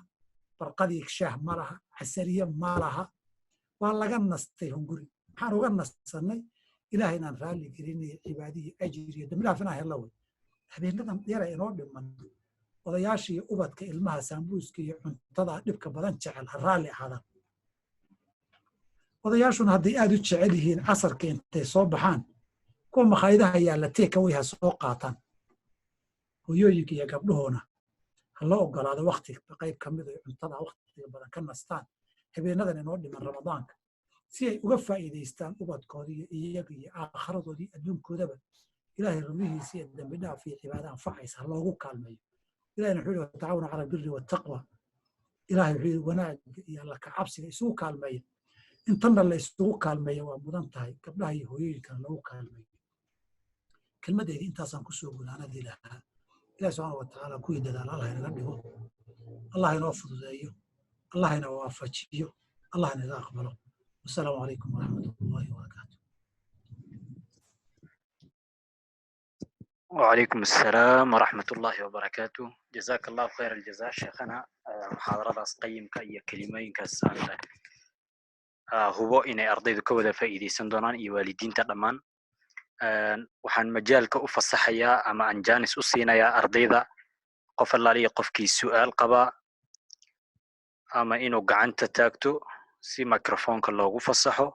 barqadii shaah ma laha, casariye ma laha. Waa laga nastay hunguri. Maxaan uga nasannay? Ilaah inaan raalli gelinayo, cibaadiyo ajir iyo dambi dhaaf inaan hello wey. Habeenadan yara inoo dhiman, odayaasha iyo ubadka, ilmaha saambuuska iyo cuntada dhibka badan jecel ha raalli ahaadaan. Odayaashuna hadday aad u jecel yihiin, casarka intay soo baxaan kuwa makhaayadaha yaalla take away ha soo qaataan. Hooyooyinka iyo gabdhuhuna ha loo ogolaado wakti qayb ka mid ay cuntada waktiga badan ka nastaan habeenadan inoo dhiman Ramadaanka, si ay uga faa'iidaystaan ubadkooda iyo iyaga iyo aakhiradoodii adduunkoodaba. Ilaahay radihiisa iyo dambi dhaaf iyo cibaado anfacaysa ha loogu kaalmeeyo. Ilahina wuxuu yihi: "وتعاونوا على البر والتقوى." Ilahay wuxuu yihi: "Wanaagga iyo alla ka cabsiga isugu kaalmeeya." Intanna la isugu kaalmeeya waa mudan tahay, gabdhaha iyo hooyooyinkana loogu kaalmeeyo. Kelmaddeydii intaasaan kusoo gudaanadii lahaa. Ilahi subxaana wa tacaala kuwii dadaala Allah inaga dhigo, Allah inoo fududeeyo, Allah ina waafajiyo, Allah inaga aqbalo. Wasalaamu calaykum waraxmat ullahi wabarakaatu. وعليكم السلام ورحمة الله وبركاته. جزاك الله خير الجزاء شيخنا. Muxaadaradaas qayimka iyo kelimooyinkaas aan hubo inay ardaydu ka wada faa'iidaysan doonaan iyo waalidiinta dhammaan. Waxaan majaalka u fasaxayaa ama aan jaanis u siinayaa ardayda, qof allaaliya qofkii su'aal qabaa ama inuu gacanta taagto si microphoneka loogu fasaxo,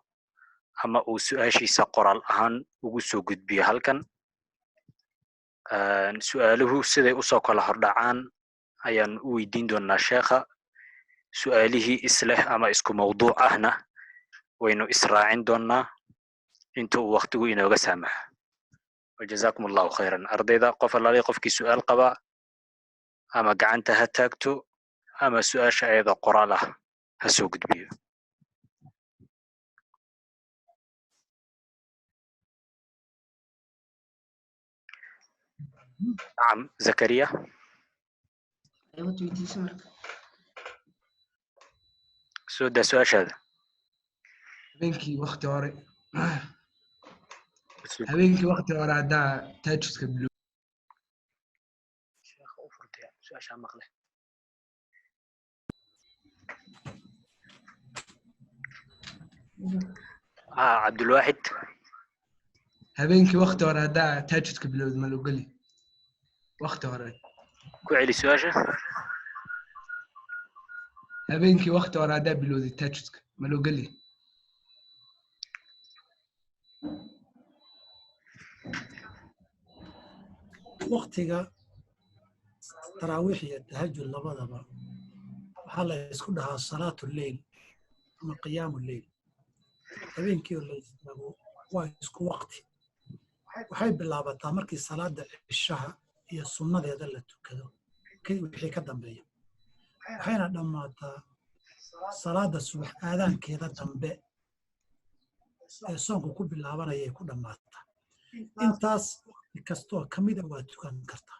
ama uu su'aashiisa qoraal ahaan ugu soo gudbiyo halkan. Su'aaluhu siday usoo kala hordhacaan ayaan u weydiin doonaa sheekha. Su'aalihii isleh ama isku mawduuc ahna waynu israacin doonaa inta uu waktigu inooga saamaxo. وجزاكم الله خيرا. Ardayda, qof allaaliya qofkii su'aal qabaa ama gacanta ha taagto ama su'aasha ayadoo qoraal ah ha soo gudbiyo. نعم زكريا. Waad weydiisa marka. Soo daa su'aashaada. Habeenkii wakti hore, habeenkii wakti hore haddaa taajudka bilo Sheekha u furtay su'aashaa maqle. Ah, Cabdulwaaxid. Habeenkii wakti hore haddaa taajudka bilowd, ma logeli wakti hore? Ku celi su'aasha. Habeenkii wakti hore haddaa bilowday taajudka, ma logeli? Waktiga taraawiix iyo tahajud labadaba waxaa la isku dhahaa salaatu leyl ama qiyaamu leyl. Habeenkii oo la istaago waa isku waqti. Waxay bilaabataa markii salaada cishaha iyo sunnadeeda la tukado wixii ka dambeeya. Waxayna dhammaataa salaada subax aadaankeeda dambe ee soonku ku bilaabanayay ku dhammaataa. Intaas waqti kastoo ka mida waa tukan kartaa,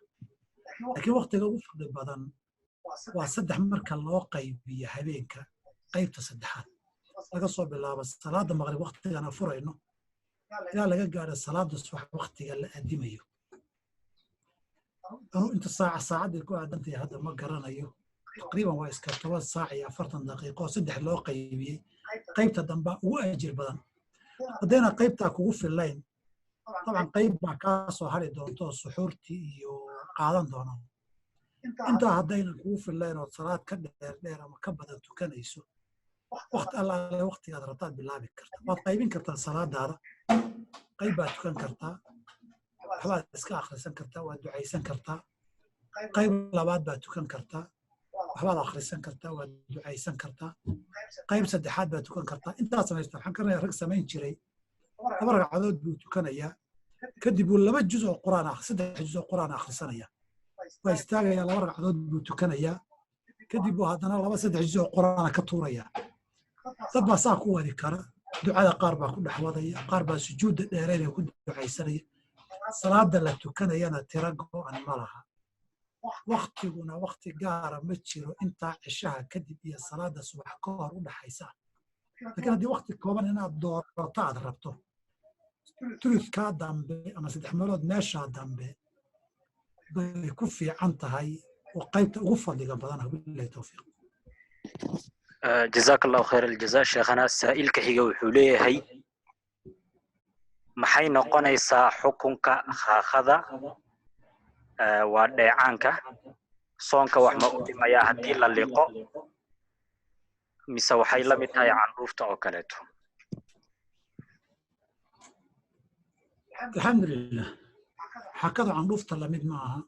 laakiin waqtiga ugu fadli badan waa saddex marka loo qaybiyo habeenka, qaybta saddexaad laga soo bilaabo salaada maqrib waqtigan afurayno ilaa laga gaadho salaada subax waqtiga la adimayo. Anuu inta saaca saacaddii ku aadantahay hadda ma garanayo, taqriiban waa iska 10 saac iyo 40 daqiiqo, saddex loo qaybiyey, qaybta dambaa ugu ajir badan. Haddayna qaybtaa kugu fillayn, dabcan qayb baa kaa soo hari doonto oo suxuurtii iyo qaadan doona. Intaa haddayna kugu fillayn ood salaad ka dheer dheer ama ka badan tukanayso, waqti allaale waqtigaad rabtaad bilaabi kartaa, waad qaybin kartaa salaadaada. Qayb baad tukan kartaa, waxbaad iska akhrisan kartaa, waad ducaysan kartaa. Qayb labaad baad tukan kartaa, waxbaad akhrisan kartaa, waad ducaysan kartaa. Qayb saddexaad baad tukan kartaa. Intaad samaysta, waxaan garanayaa rag samayn jiray, 2 ragcadood buu tukanayaa, kadib buu 2 juz oo quraan ah, 3 juz oo quraan akhrisanaya, waa istaagayaa, 2 ragcadood buu tukanayaa, kadib buu haddana 2 3 juz oo quraan ka tuurayaa. Dad baa saa ku wadi kara. Ducada qaar baa ku dhex wadaya, qaar baa sujuudda dheereynaya ku ducaysanaya. Salaada la tukanayana tiro go'an ma laha, waktiguna wakti gaara ma jiro intaa cishaha kadib iyo salaada subax ka hor u dhaxaysa. Laakiin haddii wakti kooban inaad doorato aad rabto, tuludkaa dambe ama 3 meelood meeshaa dambe bay ku fiican tahay oo qaybta ugu fadliga badan. Wabillahi tawfiiq. Jazaaka Allahu khayr aljaza, sheekhana. Saa'ilka xiga wuxuu leeyahay, maxay noqonaysaa xukunka khaakhada, waa dheecaanka soonka, wax ma u dhimayaa haddii la liqo mise waxay la mid tahay candhuufta oo kaleeto? Alxamdulilah, xakadu candhuufta lamid ma aha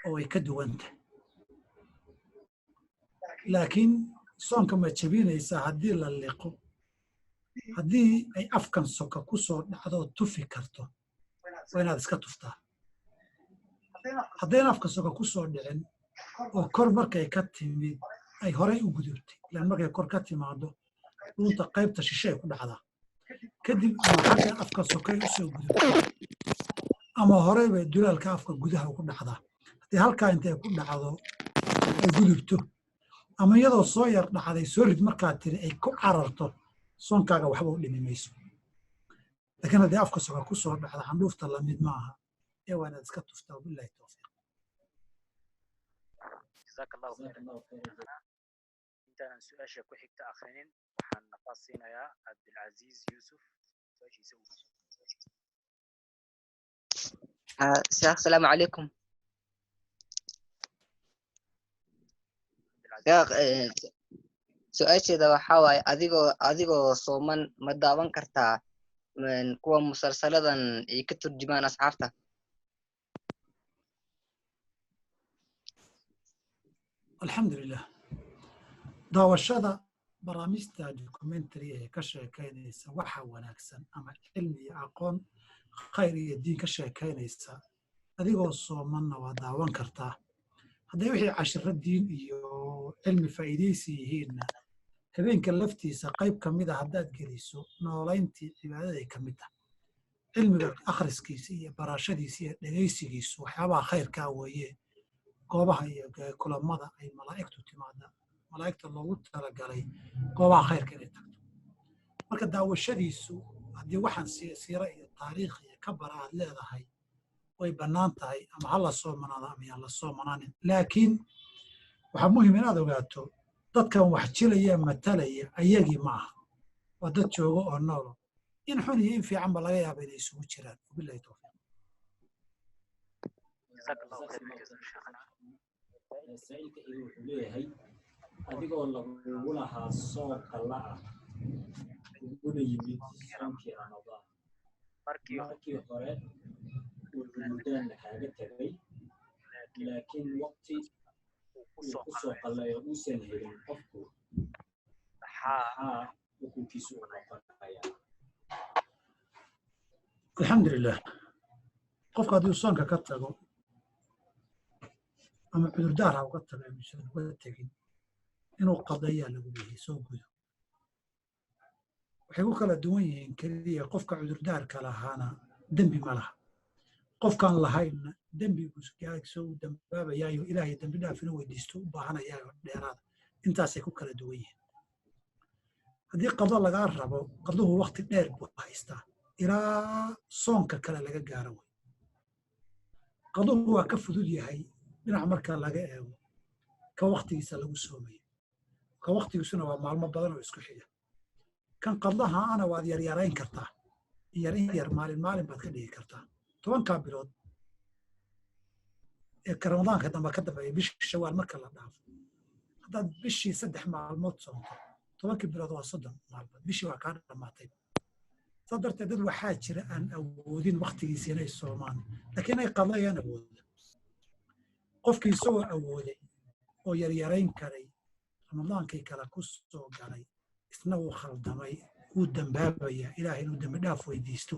oo way ka duwan tahay, laakiin soonka ma jebinaysaa haddii la liqo? Haddii ay afkan soka ku soo dhacdo oo tufi karto, waa inaad iska tuftaa. Haddayna afka soka ku soo dhicin oo kor markay ka timid ay horay u gudubtay, ilaan markay kor ka timaado dhuunta qaybta shishe ay ku dhacdaa, kadib ama xagga afka sokay u soo gudubtay ama horey bay dulaalka afka gudaha ugu dhacdaa. Haddii halkaa intay ku dhacdo ay gudubto ama iyadoo soo yar dhacday soo rid markaad tiri ay ku cararto, soonkaaga waxba u dhimi mayso. Laakiin haddii afka soka ku soo dhacda, candhuufta lamid ma aha ee waa inaad iska tuftaa. Wabillahi tawfiiq. Jazaaka Allahu khayran. Intaanan su-aasha ku xigta akhrinin, waxaan nafaas siinayaa Cabdilcaziiz Yuusuf su-aashiisa. Sheekh, asalaamu calaykum. Sheekh, su-aasheeda waxaa waaye, adigoo sooman ma daawan kartaa kuwa musalsaladan ay ka turjumaan asxaabta? Alxamdulilah, daawashada barnaamijta documentary ee ka sheekaynaysa waxa wanaagsan ama cilmi iyo aqoon khayr iyo diin ka sheekaynaysa, adigoo soomanna waa daawan kartaa. Hadday wixii cashiro diin iyo cilmi faa'iidaysi yihiinna, habeenka laftiisa qayb ka mid a haddaad geliso, noolayntii cibaadaday ka mid tahay. Cilmiga akhriskiisa iyo barashadiisa iyo dhegaysigiisu waxyaabaha khayrkaa weeye. Goobaha iyo kulamada ay malaa'igtu timaada, malaa'igta loogu talagalay goobaha khayrka inay tagto. Marka daawashadiisu haddii waxaan siira iyo taariikh iyo ka bara aad leedahay, way bannaan tahay, ama ha la soomanaado ama yaan la soomanaanin. Laakiin waxaa muhim inaad ogaato, dadkan wax jilaya matalaya ayagii ma aha, waa dad joogo oo noolo, in xun iyo in fiicanba laga yaaba inay isugu jiraan. Wabillahi tawfiiq. Jazaaka Allahu khayran jazaa, sheekhana. Saa'ilka xiga wuxuu leeyahay, adigoo lagugu lahaa soon qalla ah uguna yimid soonkii Ramadaan, markii hore uu Ramadaanna kaaga tegay, laakiin waqti uu ku soo qallay oo uusan helin qofku, maxaa xukunkiisu uu noqonayaa? Alxamdulilah, Qofka haddii soonka ka tago ama cudurdaar ha uga tago amuusan uga tegin, inuu qadeeyaa lagu leeyahay, soo gudo. Waxay ku kala duwan yihiin keliya qofka cudurdaarka lahaana dembi ma laha, qofkaan lahaynna dembi buu soo dambaabayaayo Ilaahay dembi dhaaf inuu weydiisto u baahanayaayo dheeraada. Intaasay ku kala duwan yihiin. Haddii qado lagaa rabo, qaduhu waqti dheer buu haystaa ilaa soonka kale laga gaaro. Wey qaduhu waa ka fudud yahay dhinac marka laga eego ka waqtigiisa lagu soomayo, ka waqtigiisuna waa maalmo badan oo isku xiga. Kan qadaha ana waad yaryarayn kartaa, yar in yar, maalin maalin baad ka dhigi kartaa. 10-kaa bilood ee ka Ramadaanka dambe ka dambeeya, bishii Shawaal marka la dhaafo, haddaad bishii 3 maalmood soonto, 10-kii bilood waa 30 maalmood, bishii waa kaa dhammaatay. Saa darteed dad waxaa jira aan awoodin waqtigiisa inay soomaan, laakiin ay qadayaan awooda. Qofkii isagoo awooday oo yaryarayn karay Ramadaankii kale ku soo galay, isna wuu khaldamay, wuu dambaabayaa, Ilaahay inuu dembi dhaaf weydiisto.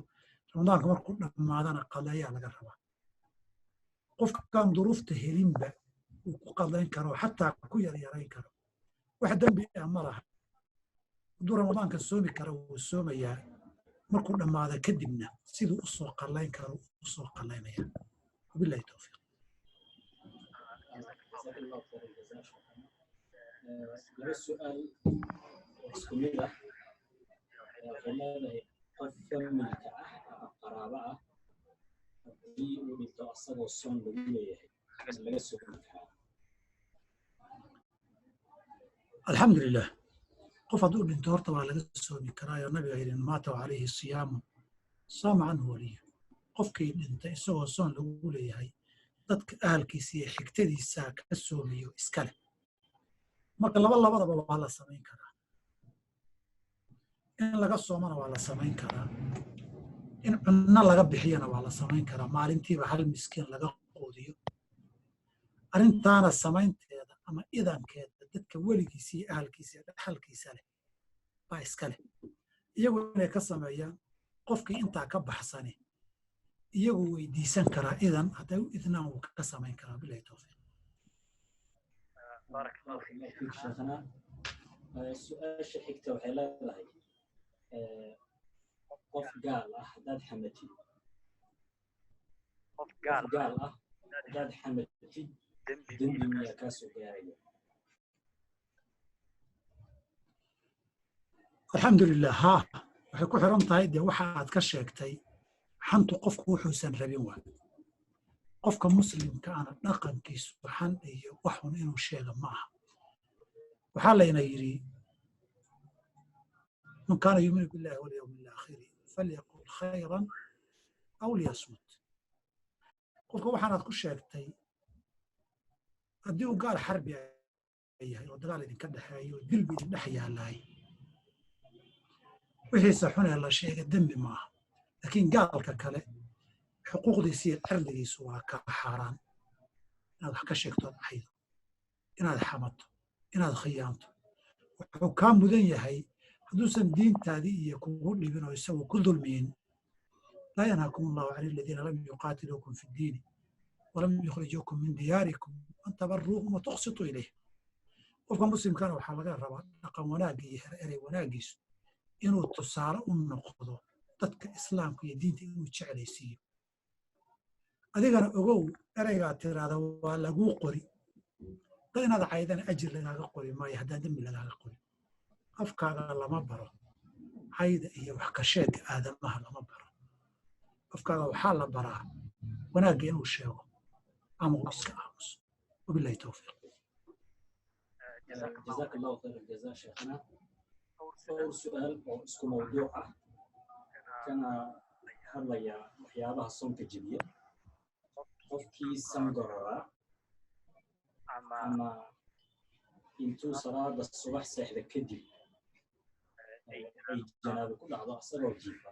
Ramadaanka markuu dhammaadana qadayaa laga rabaa. Qofkaan duruufta helinba uu ku qadayn karo, xataa ku yaryarayn karo, wax dembi ah ma laha. Hadduu Ramadaanka soomi karo wuu soomayaa, markuu dhammaado kadibna siduu u soo qallayn karo u soo qallaynaya. Wabillahi towfiiq. جزاك الله خير الجزاء شيخنا. Laba su-aal oo isku mid ah waxay leedahay: qof familka ah ama qaraabo ah haddii uu dhinto asagoo soon lagu leeyahay, ma laga soomi karaa? Alxamdulilah, qof hadduu dhinto horta waa laga soomi karaayo. Nabiga yidhi: "Maata calayhi siyaamu saama canhu waliyu." Qofkii dhintay isagoo soon lagu leeyahay, dadka ahalkiisa iyo xigtadiisa ka soomiyo iska leh. Marka labadaba waa la samayn karaa. In laga soomana waa la samayn karaa, in cunno laga bixiyana waa la samayn karaa, maalintiiba hal miskiin laga quudiyo. Arrintaana samaynteeda ama idankeeda dadka weligiisa iyo ahalkiisa iyo dhaxalkiisa leh baa iska leh, iyagu inay ka sameeyaan. Qofkii intaa ka baxsani iyagu weydiisan karaa idan, hadday u idnaan wuu ka samayn karaa. Bilahi towfiiq. بارك الله بارك الله فيك شيخنا. Su-aasha xigta waxay leedahay: qof gaal ah haddaad xamatid qof qof gaal gaal ah haddaad xamatid, dembi dembi miyaa miyaa kaa soo gaaraya? Alxamdulilah, haa, waxay ku xiran tahay dee waxa aad ka sheegtay. Xantu qofku wuxuusan rabin waa. Qofka muslimka ana dhaqankiisu xan iyo waxun inuu sheega ma aha. Waxaa layna yidhi: "Man kaana yuuminu billahi walyawmi alaakhiri falyaqul khayran aw liyasmut." Qofka waxaanaad ku sheegtay haddii uu gaal xarbi yahay oo dagaal idinka dhexeeyo oo dilba idin dhex yaalaay, wixiisa xunee la sheega dembi maaha. Laakiin gaalka kale xuquuqdiisa iyo cirdigiisu waa ka xaaraan inaad wax ka sheegto, ad caydo, inaad xamato, inaad khiyaanto. Wuxuu kaa mudan yahay hadduusan diintaadii iyo kugu dhibin oo isagu ku dulmiyin: "Laa yanhaakum allahu can aladiina lam yuqaatiluukum fi ddiini walam yukhrijuukum min diyaarikum an tabaruuhum wa tuqsituu ilayh." Qofka muslimkana waxaa laga rabaa dhaqan wanaagga iyo erey wanaaggiisu inuu tusaale u noqdo dadka islaamka iyo diinta inuu jeclaysiiyo. Adigana ogow, ereygaa tiraada waa laguu qori. Dad inaad caydana ajir lagaaga qori maayo haddaan dembi lagaaga qorin. Afkaaga lama baro cayda iyo wax ka sheegga aadamaha, lama baro. Afkaaga waxaa la baraa wanaagga inuu sheego ama uu iska aamuso. Wabillahi towfiiq. جزاك الله جزاك الله خير الجزاء شيخنا. Dhowr su-aal oo isku mawduuc ah kana hadlaya waxyaabaha soonka jebiya: qofkii sangororaa ama ama intuu salaada subax seexda kadib ay ay janaabo ku dhacdo asagoo jiifa,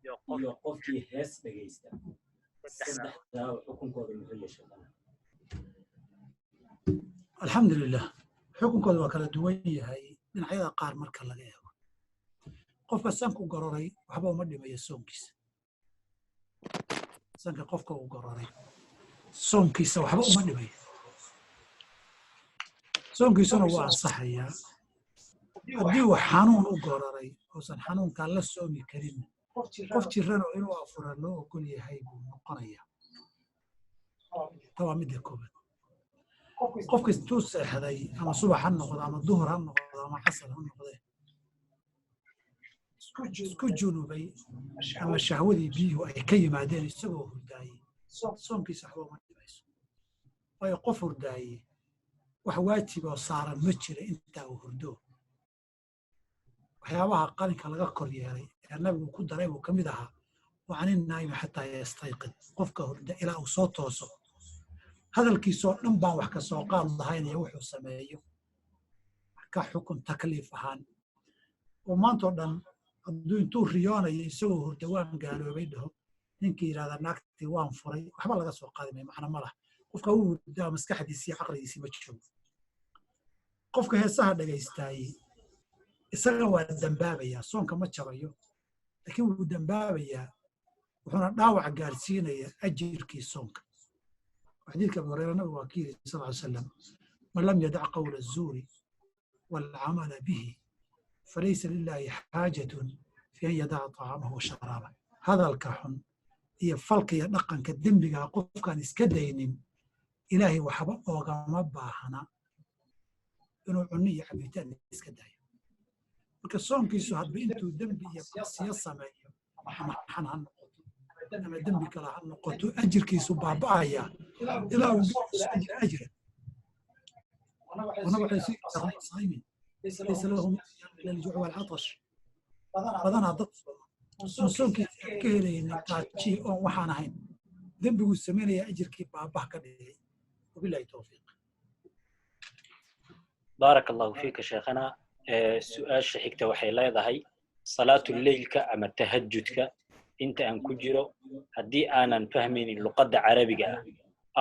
iyo qof iyo qofkii hees dhegaysta, saddexdaa saddexdaa xukunkooda muxuu yeeshay, sheekhana? Alxamdulilah, xukunkooda waa kala duwan yahay dhinacyada qaar marka laga eego. Qofka sanku gororay waxba uma dhimayo soonkiisa. Sanka qofka uu gororay soonkiisa waxba uma dhimayo, soonkiisuna wuu ansaxayaa. Haddii uu xanuun u gororay uusan xanuunkaa la soomi karin, qof jiran oo inuu afura loo ogol yahay buu noqonayaa. Ta waa midda koobaad. Qofka intuu seexday, ama subax ha noqdo, ama duhur ha noqdo, ama casar ha noqdee, isku junubay ama shahwadii biyuhu ay ka yimaadeen isagoo hurdaayey, soonkiisa waxba uma dhimayso, waayo qof hurdaaye wax waajib oo saaran ma jira intaa uu hurdo. Waxyaabaha qalinka laga kor yeelay ee nabigu ku daray buu ka mid ahaa wa cani naa'imi xataa yastayqid, qofka hurda ilaa uu soo tooso hadalkiisoo dhan baan wax ka soo qaad lahayn iyo wuxuu sameeyo ka xukun takliif ahaan. Oo maantoo dhan hadduu intuu riyoonayo isagoo hurda "waan gaaloobay" dhaho, ninkii yidhahda "naagtii waan furay", waxba laga soo qaadi mayo, macna ma laha. Qofka uu hurdaa, maskaxdiisii caqligiisii ma joogo. Qofka heesaha dhegaystaayey isaga waa dambaabayaa, soonka ma jabayo, laakiin wuu dambaabayaa, wuxuuna dhaawac gaarsiinayaa ajirkii soonka. Xadiidka Abu Hurayra nabigu waa ka yiri sal ly salam: "Man lam yadac qawla azuuri waalcamala bihi falaysa lillahi xaajatun fi an yadaca طacaamahu wa sharaabah." Hadalka xun iyo falka iyo dhaqanka dembigaa qofkaan iska daynin, Ilaahay waxba oogama baahna inuu cunno iyo cabitaan iska daayo. Marka soonkiisu hadba intuu dembi iyo macsiyo sameeyo, ama xan ha noqoto ama dembi kale ha noqoto, ajirkiisu baaba'aya ilaa uu ajira ajira. Wana waxay sii saa'imin laysa lahu ila aljuuc walcatash. Badanaa dad oon soonkiisa aan ka helaynin gaaji oon waxaan ahayn dembiguu samaynaya ajirkii baabah ka dhigay. Wabillahi towfiiq. Baaraka Allahu fiika, sheekhana. Su-aasha xigta waxay leedahay: salaatu leylka ama tahajudka inta aan ku jiro, haddii aanan fahmaynin luqadda Carabiga ah,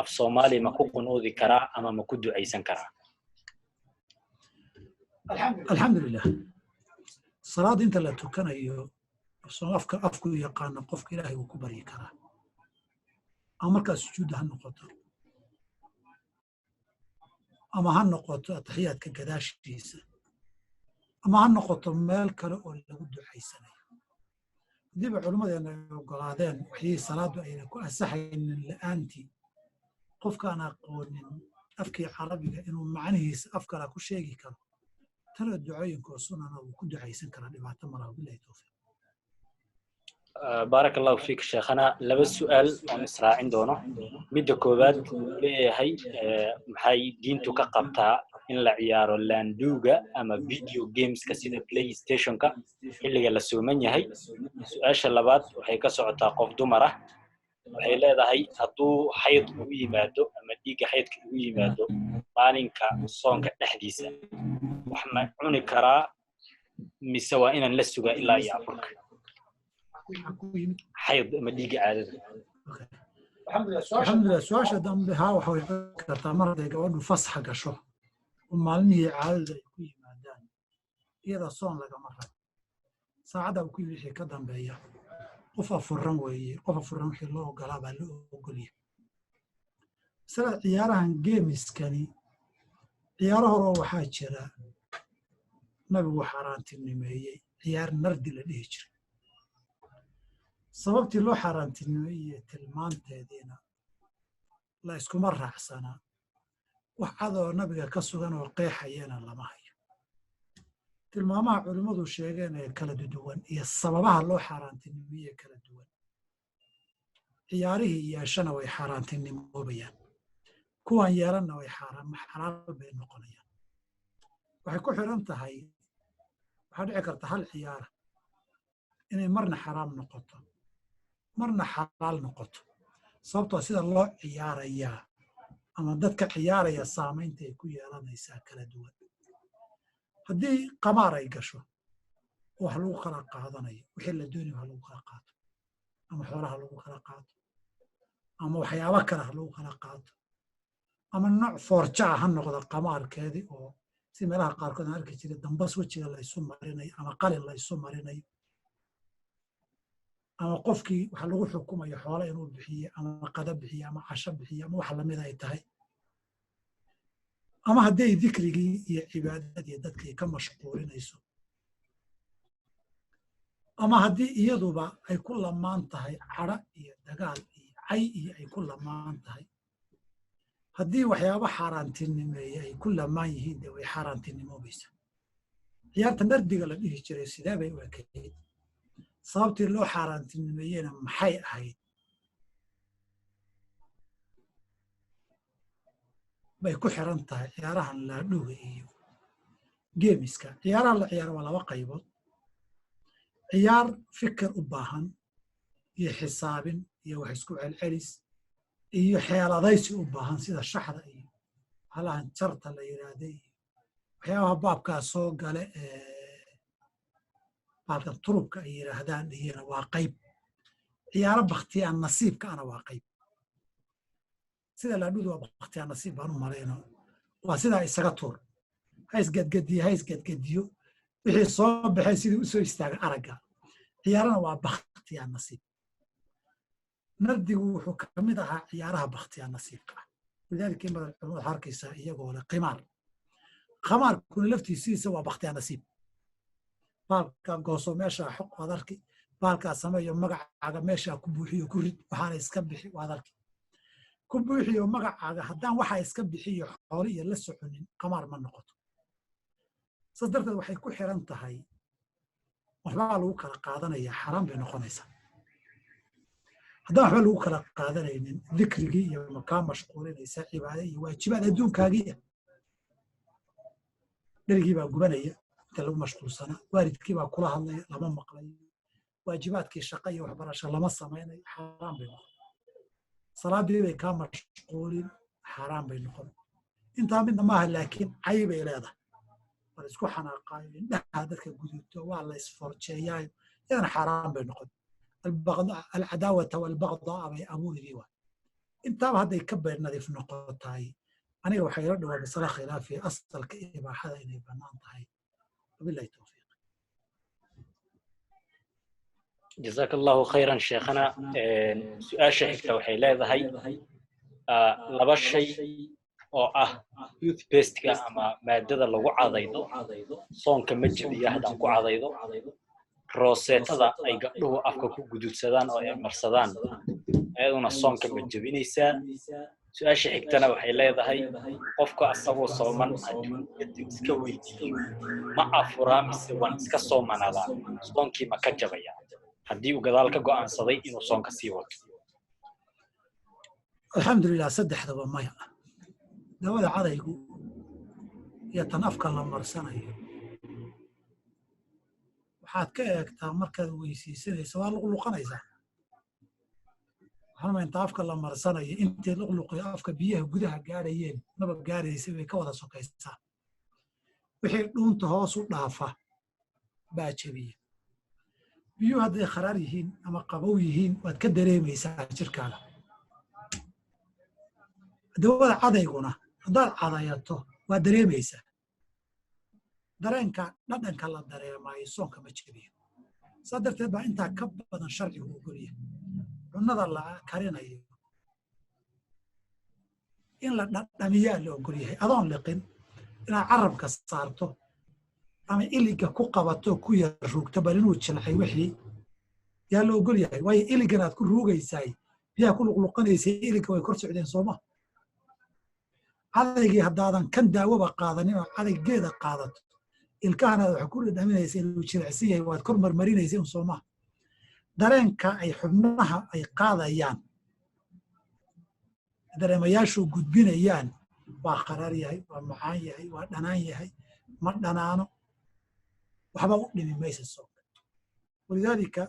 af Soomaali ma ku qunuudi karaa ama ma ku ducaysan karaa? Alxamdulilah, salaadda inta la tukanayo afka afku yaqaano qofka Ilaahay wuu ku baryi karaa, ama markaa sujuudda ha noqoto, ama ha noqoto ataxiyaadka gadaashiisa, ama ha noqoto meel kale oo lagu ducaysanayo. Haddiiba culimmadeena ay ogolaadeen waxyihii salaaddu ayna ku ansaxaynin la'aantii, qofkaan aqoonin afkii Carabiga inuu macnihiisa af kala ku sheegi karo, tana ducooyinka oo sunana wuu ku ducaysan karaa, dhibaato malaha. Billahi towfiiq. Baaraka Allahu fiik, sheekhana. Laba su'aal oon israacin doono. Midda koowaad leeyahay: maxay diintu ka qabtaa in la ciyaaro laanduuga ama video gameska sida PlayStationka xilliga la sooman yahay? Su-aasha labaad waxay ka socotaa qof dumar ah. Waxay leedahay: hadduu xayd ugu yimaado ama dhiigga xaydka ugu yimaado maalinka soonka dhexdiisa, wax ma cuni karaa mise waa inaan la sugaa ilaa iyo afurka? Xayd ama dhiigga caadada. Alxamdulilah. Su-aasha dambe, haa, waxa way cuni kartaa mar hadday gabadhu fasaxa gasho oo maalmihii caadada ay ku yimaadaan. Iyada soon lagama rabo. Saacadda uu ku yimi wixii ka dambeeya qof afuran weeye. Qof afuran wixii loo ogolaa baa loo ogolyahay. Masalada ciyaarahan gameskani, ciyaaro horoo waxaa jira nabigu xaaraantinimeeyey, ciyaar nardi la dhihi jiray. Sababtii loo xaaraantinimeeyey tilmaanteediina la iskuma raacsanaa, wax cadoo nabiga ka sugan oo qeexayana lama hayo. Tilmaamaha culimmadu sheegeen ee kala duwan iyo sababaha loo xaaraantinimeeye kala duwan, ciyaarihii yeeshana way xaaraantinimoobayaan, kuwan yeelanna way xaaraam xalaal bay noqonayaan. Waxay ku xiran tahay, waxaa dhici karta hal ciyaara inay marna xaraam noqoto, marna xalaal noqoto, sababtoo sida loo ciyaarayaa ama dadka ciyaaraya saamaynta ay ku yeelanaysaa kala duwan. Haddii qamaar ay gasho, wax lagu kala qaadanayo, wixii la doonayo ha lagu kala qaato, ama xoolaha lagu kala qaato, ama waxyaabo kale ha lagu kala qaato, ama nooc foorjaa ha noqdo qamaarkeedii, oo si meelaha qaarkood aan arki jiray dambas wejiga la isu marinayo ama qalin la isu marinayo. Ama qofkii waxa lagu xukumayo xoolo inuu bixiyo ama qada bixiyo ama casho bixiyo ama wax lamid ay tahay, ama hadday dikrigii iyo cibaadadii dadkii ka mashquulinayso, ama haddii iyaduba ay ku lamaan tahay cadho iyo dagaal iyo cay iyo ay ku lamaan tahay, haddii waxyaabo xaaraantinimeeye ay ku lamaan yihiin, dee way xaaraantinimoobaysaa. Ciyaarta nardiga la dhihi jiray sidee bay u ekayd? Sababtii loo xaaraantinimeeyena maxay ahayd? Bay ku xiran tahay ciyaarahan laadhuga iyo geemiska. Ciyaaraha la ciyaaro waa laba qaybood: ciyaar fikir u baahan iyo xisaabin iyo wax isku celcelis iyo xeeladaysi u baahan, sida shaxda iyo halahan jarta la yidhaahda iyo waxyaabaha baabkaa soo gale ee baalkan turubka ay yidhaahdaan iyana waa qayb. Ciyaaro bakhtiyaan nasiibka ana waa qayb, sida laadhudu waa bakhtiyaan nasiib baan u malayno, waa sidaa isaga tuur, ha isgadgadiyo, ha isgadgadiyo, wixii soo baxay sidii u soo istaaga aragga. Ciyaarana waa bakhtiyaan nasiib. Nardigu wuxuu ka mid ahaa ciyaaraha bakhtiyaan nasiibka ah. Walidaalika in badan culimadu waxaa arkaysaa iyagoo leh qimaar. Khamaarkuna laftiisiisa waa bakhtiyaan nasiib. Baalka gooso, meeshaa xoq waad arki, baalkaa sameeyo, magacaaga meeshaa ku buuxiyo, ku rid, waxaana iska bixi waad arki, ku buuxiyo magacaaga. Haddaan waxaa iska bixiyo xoolo iyo la soconin, qamaar ma noqoto. Saas darteed waxay ku xiran tahay waxbaa lagu kala qaadanaya, xaraam bay noqonaysaa. Haddaan waxba lagu kala qaadanaynin, dikrigii iyo makaa mashquulinaysa cibaade iyo waajibaad adduunkaagiia, dherigii baa gubanaya inta lagu mashquulsanaa, waalidkii baa kula hadlaya lama maqlayo, waajibaadkii shaqa iyo waxbarasho lama samaynayo, xaaraam bay noqon. Salaadii bay kaa mashquulin, xaaraam bay noqon. Intaa midna maaha, laakiin cay bay leedahay, waa la isku xanaaqaayo, indhaha dadka guduto, waa la isforjeeyaayo, iyadana xaaraan bay noqon. Alcadaawata walbagdaa bay abuurigii waay. Intaaba hadday ka bay nadiif noqotahay, aniga waxay ila dhawaa masale khilaafiya, asalka ibaaxada inay bannaan tahay. Wabillahi towfiiq. Jazaaka Allahu khayran, sheekhana. Su-aasha xigta waxay leedahay laba shay oo ah toothpasteka ama maadada lagu cadaydo, soonka ma jebiyo haddaan ku cadaydo? Rooseetada ay gabdhuhu afka ku gududsadaan oo ay marsadaan, ayaduna soonka ma jebinaysaa? Su-aasha xigtana waxay leedahay, qofka asagoo sooman hadduu kadib iska weydiiyo ma afuraa mise waan iska soomanadaa, soonkii ma ka jabaya haddii uu gadaal ka go'aansaday inuu soonka sii wato? Alxamdulilah, saddexdaba maya. Dawada cadaygu iyo tan afka la marsanayo waxaad ka eegtaa markaad weysiisanaysa waa luqluqanaysaa. Waxaanuma inta afka la marsanayo intay luqluqiyo afka biyaha gudaha gaadhayeen maba gaadhaysa, way ka wada sokaysaa. Wixii dhuunta hoos u dhaafa baa jebiya. Biyuhu hadday kharaar yihiin ama qabow yihiin, waad ka dareemaysaa jirkaaga. Dawada cadayguna haddaad cadayato waad dareemaysaa. Dareenka dhadhanka la dareemaayo soonka ma jebiyo. Saa darteed baa intaa ka badan sharcigu ogolyahay cunnada la karinayo in la dhadhamiyaa la ogolyahay, adoon liqin inaad carabka saarto ama iliga ku qabato ku yar ruugto, bal inuu jilcay wixii yaa la ogol yahay. Waayo iligan aad ku ruugaysaay, biyaha ku luqluqanaysay iliga way kor socdeen, sooma? Cadaygii haddaadan kan daawoba qaadanin oo cadaygeeda qaadato, ilkahana aad wax ku dhadhaminaysa inuu jilicsan yahay, waad kor marmarinaysa un, sooma? Dareenka ay xubnaha ay qaadayaan, dareemayaashu gudbinayaan, waa qaraar yahay, waa macaan yahay, waa dhanaan yahay, ma dhanaano, waxba u dhimi maysa soonka. Walidaalika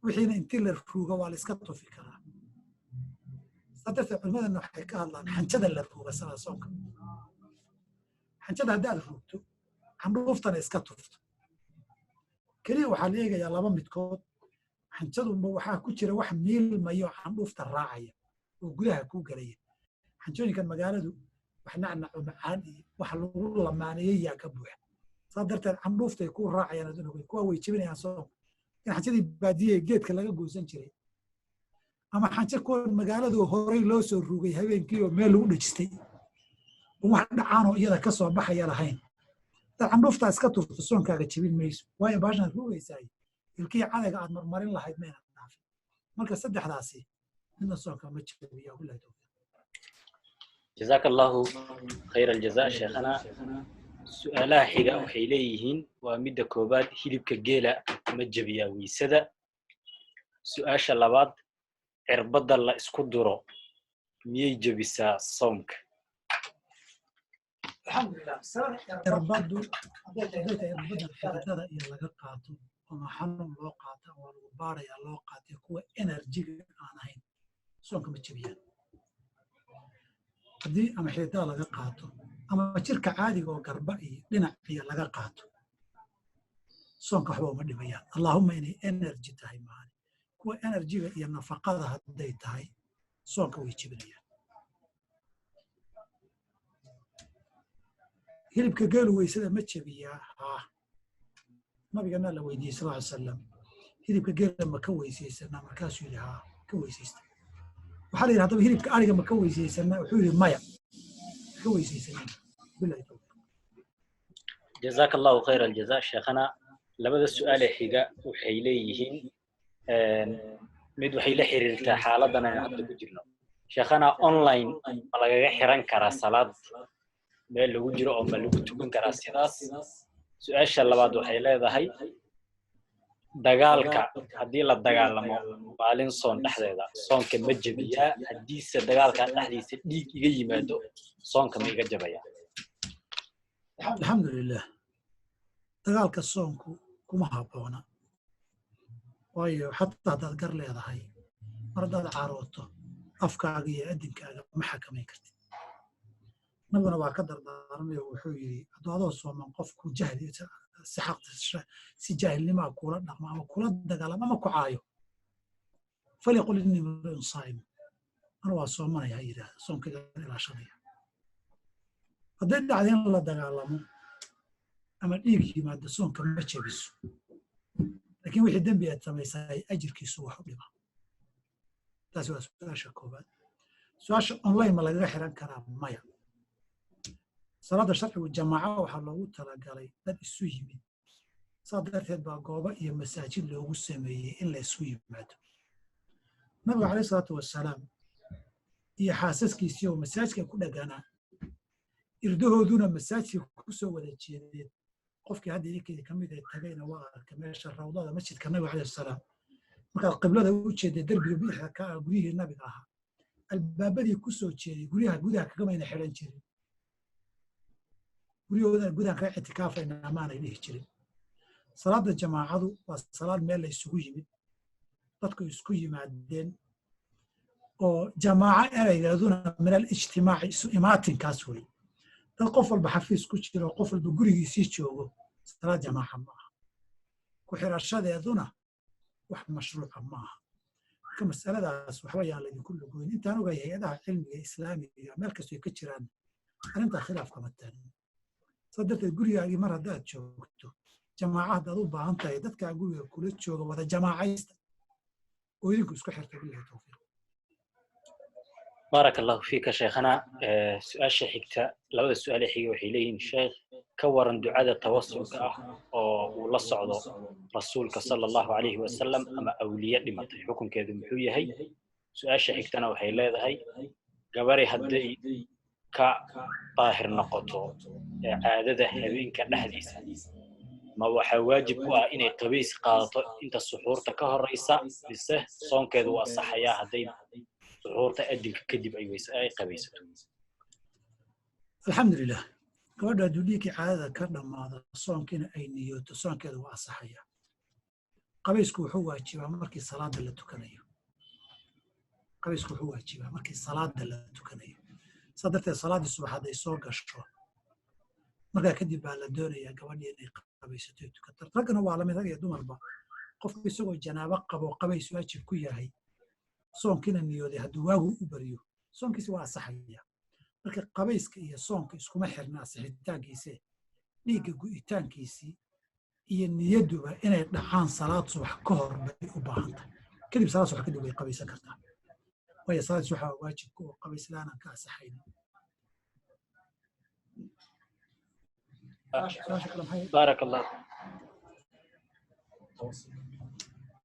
wixiina intii la ruuga waa la iska tufi karaa. Saa darteed culimadana waxay ka hadlaan xanjada la ruuga sana soonka. Xanjada haddaad ruugto, candhuuftana iska tufto, keliya waxaa la eegayaa laba midkood: xanjadunba waxaa ku jira wax miilmayo candhuufta raacaya oo gudaha kuu gelaya. Xanjooyinkan magaaladu wax nacnaco macaan iyo wax lagu lamaaneeyey yaa ka buuxa. Saa darteed candhuuftay kuu raacayaan, kuwa way jebinayaan soonka. In xanjadii baadiye geedka laga goosan jiray ama xanjo kuwan magaaladu horey loo soo rugay habeenkii oo meel lagu dhejistay oo wax dhacaanoo iyada ka soo baxaya lahayn, hadaad candhuuftaa iska turto soonkaaga jebin mayso, waayo baashaad rugaysaay ilkihii cadayga aad marmarin lahayd ma inaad dhaafin. Marka saddexdaasi midna soonka ma jebiya. Wabillahi tawfiiq. Jazaaka Allahu khayr aljaza, sheekhana. Su-aalaha xiga waxay leeyihiin, waa midda koowaad, hilibka geela ma jebiyaa weysada? Su-aasha labaad, cirbadda la isku duro miyay jebisaa soonka? Irbaddu hadday tahay irbadda xididada iyo laga qaato ama xanuun loo qaato ama lagu baaraya loo qaatay, kuwa enerjiga aan ahayn soonka ma jebiyaan. Haddii ama xididada laga qaato ama jirka caadiga oo garba iyo dhinac iyo laga qaato, soonka waxba uma dhimayaan, allaahumma inay energy tahay maahane. Kuwa enerjiga iyo nafaqada hadday tahay, soonka way jebinayaan. Hilibka geelu weysada ma jebiyaa? Haa, nabigana la weydiiyey sal ly salam, hilibka geela ma ka weysaysanaa? Markaasuu yidhi, haa, ka weysaysta. Waxaa la yidhi, haddaba hilibka ariga ma ka weysaysanaa? Wuxuu yidhi, maya, ka weysaysanin. Billahi tawfiiq. Jazaaka Allahu khayr aljaza, sheekhana. Labada su-aal ee xiga waxay leeyihiin, mid waxay la xiriirtaa xaaladan aynu hadda ku jirno. Sheekhana, online ma lagaga xiran karaa salaad meel lagu jiro oo ma lagu tukan karaa sidaas? Su-aasha labaad waxay leedahay, dagaalka haddii la dagaalamo maalin soon dhexdeeda, soonka ma jebiyaa? Haddiise dagaalka dhexdiisa dhiig iga yimaado, soonka ma iga jabaya? Alxamdulilah, dagaalka soonku kuma habboona, waayo xataa haddaad gar leedahay, mar haddaad carooto afkaaga iyo adinkaaga ma xakamayn kartid. Nabiguna waa ka dardaarmay oo wuxuu yidhi, hadduu adoo sooman qofku jahli si xaq si jaahilnimaa kula dhaqmo ama kula dagaalamo ama ku caayo, falyaqul innii imru'un saa'im, ana waa soomanaya ha yidhaahda, soonkayga ilaashanaya. Hadday dhacda in la dagaalamo ama dhiig yimaado, soonka ma jebiso, laakiin wixii dembi aad samaysay ajirkiisu wax u dhima. Taasi waa su-aasha koowaad. Su-aasha online ma lagaga xiran karaa? Maya. Salaadda sharcigu jamaaco waxaa loogu talagalay dad isu yimid, saa darteed baa goobo iyo masaajid loogu sameeyey in la isu yimaado. Nabiga calayhi salaatu wasalaam iyo xaasaskiisii oo masaajidka ku dhaganaa, irdahooduna masaajidka ku soo wada jeedeen. Qofkii hadda idinkeedi ka mid ee tagayna waa arkay meesha rawdada masjidka nabiga calayhi salaam, markaad qiblada u jeeday derbiga bidixda ka ah guryihii nabiga ahaa, albaabadii ku soo jeeday guryaha gudaha kagamayna xidhan jirin, guryahoodana gudaha kaga ictikaafayna amaanay dhihi jirin. Salaadda jamaacadu waa salaad meel la isugu yimid, dadku isku yimaadeen, oo jamaaco ereygeeduna min alijtimaaci, isu imaatinkaas wey. Dad qof walba xafiis ku jiro, qof walba gurigiisii joogo, salaad jamaaca ma aha, ku xirashadeeduna wax mashruuca ma aha. Marka masaladaas waxba yaan laydinku lugoyn. Intaan ogay hay-adaha cilmiga islaamiga meel kastoo ay ka jiraan arrintaa khilaaf kama taagin. Saa darteed gurigaagii mar haddaad joogto, jamaaca haddaad u baahan tahay, dadkaa guriga kula jooga wada jamaacaysta oo idinku isku xirta. Billahi tawfiiq. Baaraka Allahu fiika, sheekhana. Su-aasha xigta, labada su-aal ee xiga waxay leeyihiin, sheekh, ka waran ducada tawasulka ah oo uu la socdo rasuulka sala Allahu calayhi wasalam ama awliye dhimatay, xukunkeedu muxuu yahay? Su-aasha xigtana waxay leedahay, gabari hadday ka daahir noqoto ee caadada habeenka dhexdiisa, ma waxaa waajib ku ah inay qabays qaadato inta suxuurta ka horeysa, mise soonkeedu waa asaxayaa hadday suxuurta adinka kadib ay weyse ay qabaysato? Alxamdulilah, gabadha hadduu dhiiggii caadada ka dhammaado, soonkiina ay niyooto, soonkeedu waa asaxaya. Qabaysku wuxuu waajibaa markii salaada la tukanayo. Qabaysku wuxuu waajibaa markii salaada la tukanayo. Saa darteed salaaddii subax hadday soo gasho, markaa kadib baa la doonayaa gabadhii inay qabaysato ay tukato. Raggana waa lamid, rag iyo dumarba. Qofku isagoo janaabo qabo qabays waajib ku yahay, soonkiina niyooday, hadduu waagu u baryo soonkiisi waa asaxaya. Marka qabayska iyo soonka iskuma xirna asixitaankiise, dhiigga gu'itaankiisii Iyo niyadduba inay dhacaan salaad subax ka hor bay u baahan tahay. Kadib salaad subax kadib way qabaysan kartaa, waayo salaad subax waa waajibka oo qabays la'aan aan ka ansaxaynin. Su-aasha kale maxay? Baarak Allah.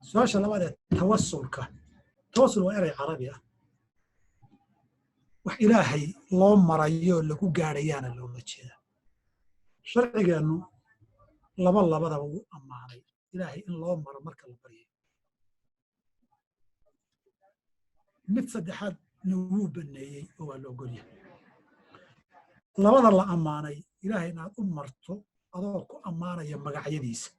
Su-aasha labaad ee tawasulka. Tawasul waa erey carabi ah, wax Ilaahay loo marayo lagu gaadhayaana looga jeeda. Sharcigeennu laba labadaba wuu ammaanay Ilaahay in loo maro marka la baryayo. Mid saddexaadna wuu banneeyey oo waa la ogolyahay. Labada la ammaanay, Ilaahay inaad u marto adoo ku ammaanaya magacyadiisa,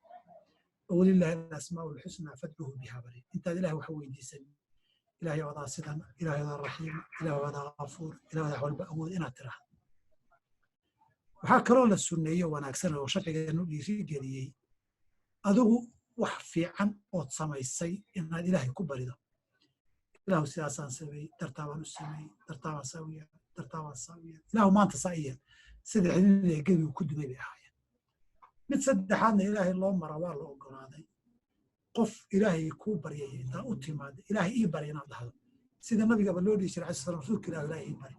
oo walilaahi alasmaa'u alxusnaa fadcuhu bihaa, bari intaad Ilahay wax weydiisan, Ilaahay odaa sidan, Ilaahay odaa raxiima, Ilaahay odaa ghafuur, Ilaahay odaa walba awood inaad tiraahdo. Waxaa kaloo la sunneeyo wanaagsan oo sharcigeenu dhiirigeliyey adigu wax fiican ood samaysay inaad Ilaahay ku barido. Ilaahu sidaasaan sameeyey, dartaa baan u sameeyey, dartaa baan saa u yeelay, dartaa baan saa u yeelay, Ilaahu maanta saa i yeel. Saddexdii ee gebigu ku dumay bay ahaayeen. Mid saddexaadna Ilaahay loo mara waa la ogolaaday, qof Ilaahay kuu baryaya intaa u timaada, Ilaahay ii bari inaad dhahdo, sida nabigaba loo dhihi jiray alayhi salam, rasuulka Ilaah, Ilaahay ii bari,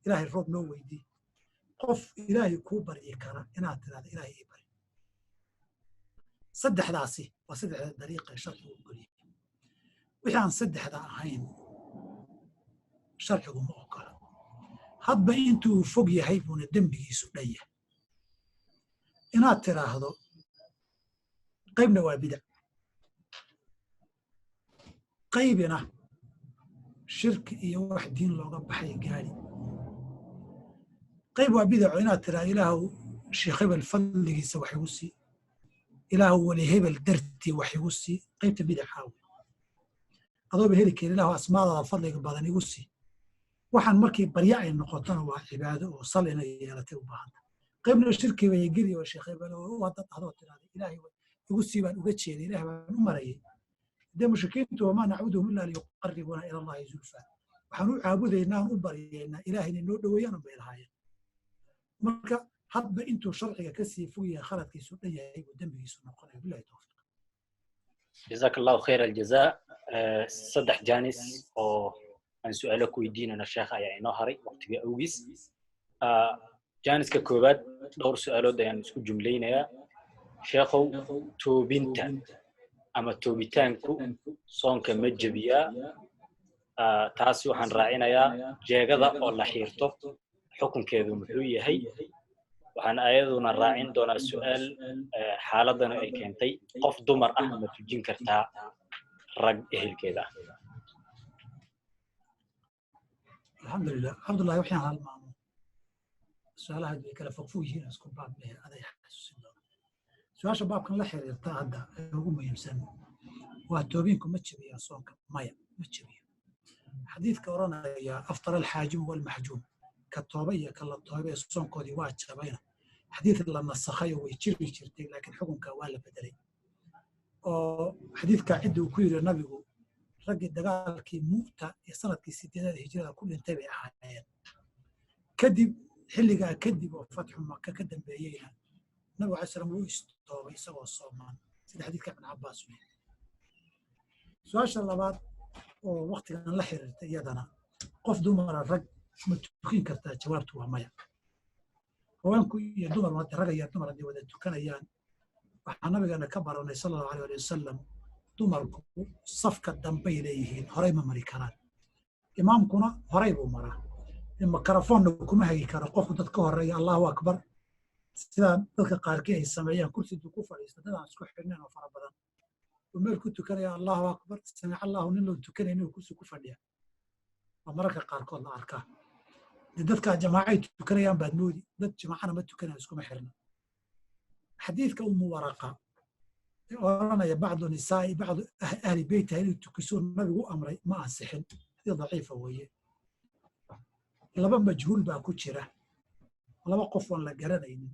Ilaahay roob noo weydii. Qof Ilaahay kuu baryi kara inaad tidhahdo Ilaahay ii bari. Saddexdaasi waa saddexda dariiqa ee sharcigu ogolyahay. Wixii aan saddexda ahayn sharcigu ma ogola. Hadba intuu fog yahay buuna dembigiisu dhan yahay. Inaad tiraahdo qaybna waa bidac, qaybina shirki iyo wax diin looga baxay gaadhi. Qayb waa bidaco, inaad tiraahdo Ilaahu sheekh hebel fadligiisa wax igu sii, Ilaahu weli hebel dartii wax igu sii, qaybta bidacaa wey. Adooba heli karin, Ilaahu asmaadaada fadliga badan igu sii. Waxaan markii barya ay noqotona waa cibaado oo sal inay yeelatay u baahanta. Qaybna shirki bay geli oo sheekh hebel oo haddaad adoo tiraahdo Ilaahay igu sii baan uga jeeday, Ilaahay baan u marayay. Dee mushrikiintu wamaa nacbuduhum illaa liyuqarribuuna ila Allahi zulfa, waxaan u caabudaynaa aan u baryaynaa Ilaahay inay noo dhoweeyaan bay lahaayeen. Marka hadba intuu sharciga ka sii fog yahay khaladkiisu dhan yahay buu dembigiisu noqonaya. Billahi tawfiiq. Jazaak Allahu khayr aljazaa. Saddex jaanis oo aan su'aalo ku weydiinayno sheekha ayaa inoo haray waqtiga awgiis. Jaaniska koowaad dhowr su'aalood ayaan isku jumlaynayaa. Sheekhow, toobinta ama toobitaanku soonka ma jebiyaa? Taasi waxaan raacinayaa jeegada oo la xiirto xukunkeedu muxuu yahay? Waxaan ayaduna raacin doonaa su'aal xaaladana ay keentay: qof dumar ah ma tujin kartaa rag ehelkeeda ah? Alxamdulilah. Cabdullahi, waxaan halmaamo su-aalaha way kala fogfog yihiin, isku baab leh aday xasuusin doona. Su-aasha baabkan la xiriirta hadda ee ugu muhiimsan waa toobinku ma jebiyaa soonka? Maya, ma jebiyo. Xadiidka odhanaya aftara alxaajimu walmaxjuum, ka tooba iyo ka la tooba ee soonkoodii waa jabayna, xadiid la nasakhay oo way jiri jirtay, laakiin xukunka waa la bedelay. Oo xadiidka cidda uu ku yiri nabigu raggii dagaalkii Mu'ta ee sanadkii 8aad hijrada ku dhintay bay ahaayeen. Kadib xilligaa kadib oo fatxu Maka ka dambeeyeyna nabigu alai salam wuu istoobay isagoo soomaan, sida xadiidka Ibn Cabbaas uu yiri. Su-aasha labaad oo waktigan la xiriirta iyadana, qof dumara rag ma tukin kartaa? Jawaabtu waa maya. Haweenku iyo dumar, rag iyo dumar hadday wada tukanayaan, waxaa nabigeena ka baranay sala Allahu alayh ali wasalam dumarku safka dambay leeyihiin, horay ma mari karaan. Imaamkuna horay buu maraa, mikrofoonna kuma hagi karo qofku dad ka horeeya Allahu akbar, sidaa dadka qaarkii ay sameeyaan, kursi intuu ku fadhiista dad aan isku xidhnayn oo fara badan oo meel ku tukanaya Allahu akbar, samic Allahu, nin loo tukanaynin uu kursi ku fadhiya, waa mararka qaarkood la arkaa. Dee dadkaa jamaacay tukanayaan baad moodi, dad jamaacana ma tukanaya, iskuma xirna. Xadiidka Umu Waraqa ee oranaya bacdu nisaa'i bacdu ahli beytaha inuu tukisuu nabigu u amray ma ansixin, xadiid daciifa weeye. Laba majhuul baa ku jira, laba qof oon la garanaynin.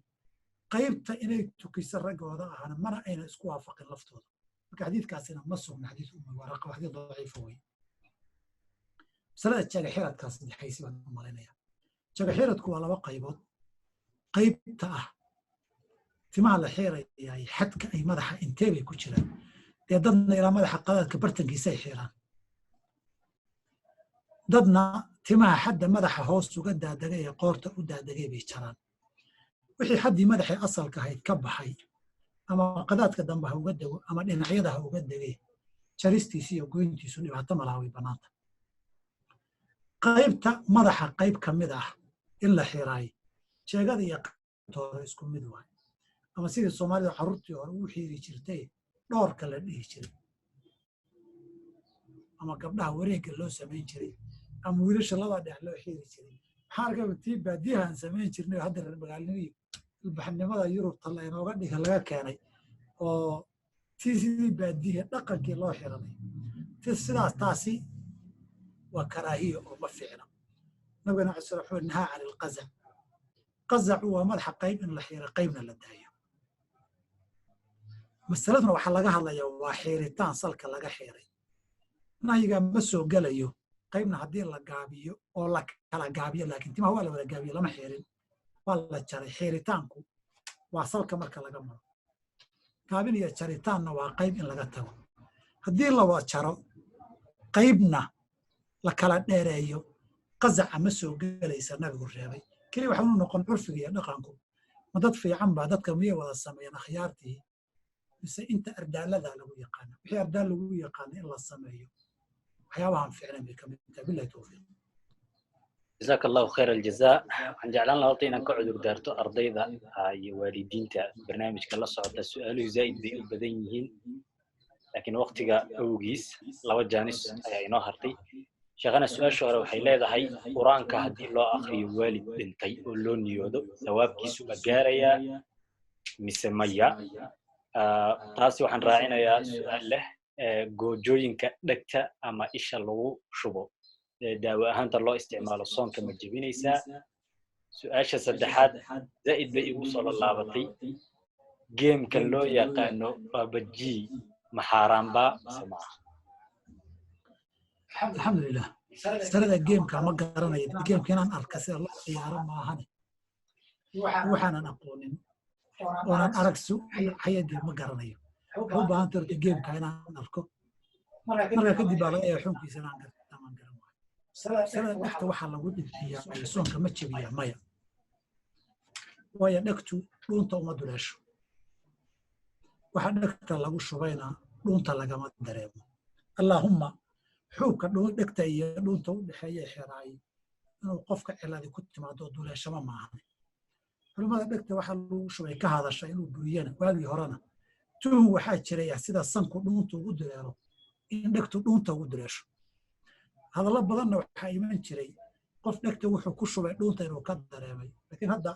Qaybta inay tukiso raggooda ahana mana ayna isku waafaqin laftooda. Marka xadiidkaasina ma sugna, xadiid Umu Waraqa waa xadiid daciifa weeye. Masalada jagaxiradkaa saddexaysi baan u malaynaya. Jagaxiradku waa laba qaybood. Qaybta ah Timaha la xiirayaay xadka ay madaxa intee bay ku jiraan? Dee dadna ilaa madaxa qadaadka bartankiisa ay xiiraan, dadna timaha xadda madaxa hoos uga daadegay ee qoorta u daadegay bay jaraan. Wixii xaddii madaxii asalka ahayd ka baxay, ama qadaadka dambe ha uga dego ama dhinacyada ha uga degay, jaristiisu iyo goyntiisu dhibaato malaha, way bannaanta. Qaybta madaxa qayb ka mid ah in la xiraay, jeegada iyo qaybta hore isku mid waay, ama sidii Soomaalida carruurtii hore ugu xiiri jirtay dhoorka la dhihi jiray, ama gabdhaha wareegga loo samayn jiray, ama wiilasha laba dhex loo xiiri jiray. Maxaa arkay tii baadiyahan samayn jirnay oo hadda reer magaalnimo ilbaxnimada Yurubta la inooga dhiga laga keenay, oo tii sidii baadiyaha dhaqankii loo xiranay ti sidaas, taasi waa karaahiya oo ma fiicna. Nabigana alai sala wuxuu nahaa can ilqazac. Qazacu waa madaxa qayb in la xiiro, qaybna la daayo. Masaladuna waxaa laga hadlayaa waa xiiritaan salka laga xiiray. Nahyigaa ma soo gelayo qaybna haddii la gaabiyo oo la kala gaabiyo, laakiin timaha waa la wada gaabiyo, lama xiirin, waa la jaray. Xiiritaanku waa salka marka laga maro. Gaabin iyo jaritaanna waa qayb in laga tago. Haddii la wada jaro, qaybna la kala dheereeyo, qazaca ma soo gelaysa nabigu reebay. Keliya waxaanu noqon curfiga iyo dhaqanku, ma dad fiican baa dadka miyay wada sameeyaan akhyaartii, mise inta ardaalada lagu yaqaana? Wixii ardaal lagu yaqaana in la sameeyo waxyaabahan fiicnayn bay ka mid tahay. Billahi tawfiiq. Jazaaka Allahu khayr aljazaa. Waxaan jeclaan lahaa horta inaan ka cudur daarto ardayda iyo waalidiinta barnaamijka la socota. Su-aaluhu zaa'id bay u badan yihiin, laakiin waqtiga awgiis laba jaanis ayaa inoo hartay. Sheekhana, su-aasha hore waxay leedahay: Qur-aanka haddii loo akriyo waalid dhintay oo loo niyoodo, thawaabkiisu ma gaarayaa mise maya? Taasi waxaan raacinayaa su-aal leh: goojooyinka dhegta ama isha lagu shubo daawo ahaanta loo isticmaalo soonka ma jebinaysaa? Su-aasha saddexaad zaa'id bay igu soo lallaabatay: geemka loo yaqaano PUBG ma xaaraanbaa mise maaha? Alxamdulilah. Masalada geemka ma garanayo. Geemka inaan arka sida loo ciyaaro maahane, waxaanan aqoonin oonan arag si xayadii ma garanayo. Waxay u baahan tahay horta geemka inaan arko, marka kadib baa laga yaaba xukunkiisa inaan garta amaan garan waayo. Masalada dhegta waxaa lagu dhibxiyaa iyo soonka ma jebiyaa? Maya, waayo dhegtu dhuunta uma duleesho. Waxa dhegta lagu shubayna dhuunta lagama dareemo. Allaahumma xuubka dhegta iyo dhuunta u dhexeeya xiraay inuu qofka ciladi ku timaado, duleeshama maahan. Culimmada dhegta waxaa lagu shubay ka hadasha inuu buriyana, waagii horena tuhun waxaa jiray sida sanku dhuunta ugu duleelo in dhegtu dhuunta ugu duleesho. Hadallo badanna waxaa iman jiray qof dhegta wuxuu ku shubay dhuunta inuu ka dareemay, laakiin hadda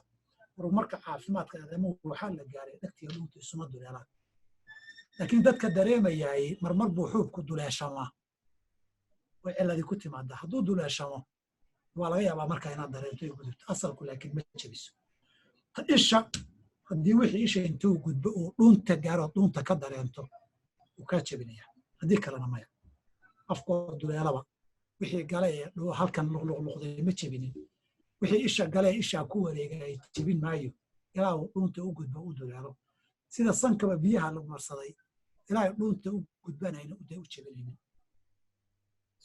horumarka caafimaadka aadamuhu waxaa la gaaray dhegtiyo dhuunta isuma duleelaan. Laakiin dadka dareemayaay marmar buu xuubku duleeshamaa way ciladi ku timaadaa. Hadduu duleeshamo waa laga yaabaa markaa inaad dareento ay gudubto asalku, laakiin ma jebiso. Ta isha, haddii wixii isha intuu gudbo uu dhuunta gaaro, dhuunta ka dareento, wuu kaa jebinaya. Haddii kalena maya. Afkoo duleelaba wixii gale ee halkan luqluqluqday ma jebinin. Wixii isha gale ee ishaa ku wareegay jebin maayo ilaa uu dhuunta u gudbo, u duleelo. Sida sankaba biyaha lagu marsaday ilaa ay dhuunta u gudbanayna uday u jebinaynin.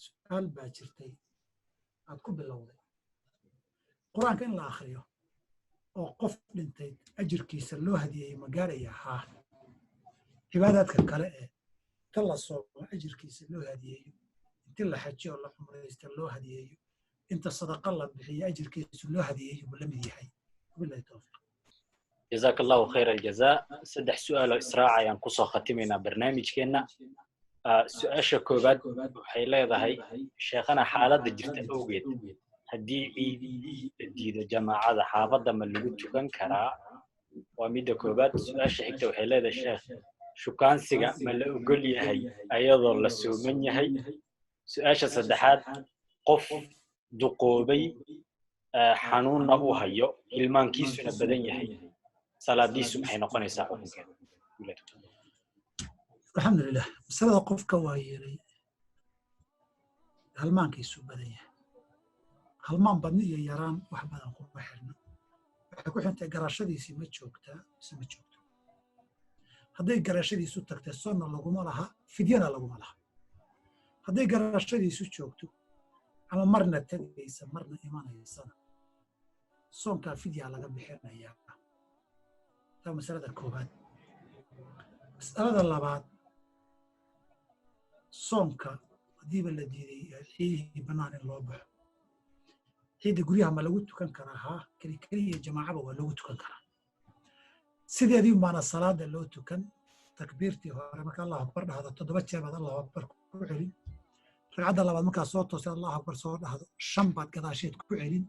Su-aal baa jirtay aad ku bilowday: Qur-aanka in la akhriyo oo qof dhintay ajirkiisa loo hadiyey ma gaaraya? Haa, cibaadaadka kale ee inta la soomo ajirkiisa loo hadiyeeyo, inti la xajiyo oo la cumraysta loo hadiyeeyo, inta sadaqa la bixiyo ajirkiisu loo hadiyeeyo buu la mid yahay. Wabillahi tawfiiq. Jazaaka Allahu khayr aljazaa. Saddex su-aal oo israaca ayaan kusoo khatimaynaa barnaamijkeenna. Su-aasha koowaad waxay leedahay: sheekhana, xaaladda jirta awgeed haddii ciidihii la diido jamaacada, xaafadda ma lagu tukan karaa? Waa midda koowaad. Su-aasha xigta waxay leedahay: sheekh, shukaansiga ma la ogol yahay ayadoo la sooman yahay? Su-aasha saddexaad: qof duqoobay, xanuunna u hayo, hilmaankiisuna badan yahay, salaadiisu maxay noqonaysaa xukunkeeda? Alxamdulilah. Masalada qofka waa yeelay halmaankiisu badan yahay, halmaan badni iyo yaraan wax badan kuma xirna. Waxay ku xintay garashadiisii ma joogtaa mise ma joogto. Hadday garashadiisu tagtay, soonna laguma laha, fidyana laguma laha. Hadday garashadiisu joogto ama marna tegaysa marna imanaysana, soonkaa fidyaa laga bixinayaa. Taa masalada koowaad. Masalada labaad, soonka haddiiba la diiday ciidihii bannaan in loo baxo, ciidda guryaha ma lagu tukan karaa? Haa, keli keli iyo jamaacaba waa loogu tukan karaa. Sideedii baana salaada loo tukan. Takbiirtii hore marka Allahu akbar dhahdo, 7 jeer baad Allahu akbar ku celin. Ragcadda labaad markaa soo toosay Allahu akbar soo dhahdo, 5 baad gadaasheed ku celin.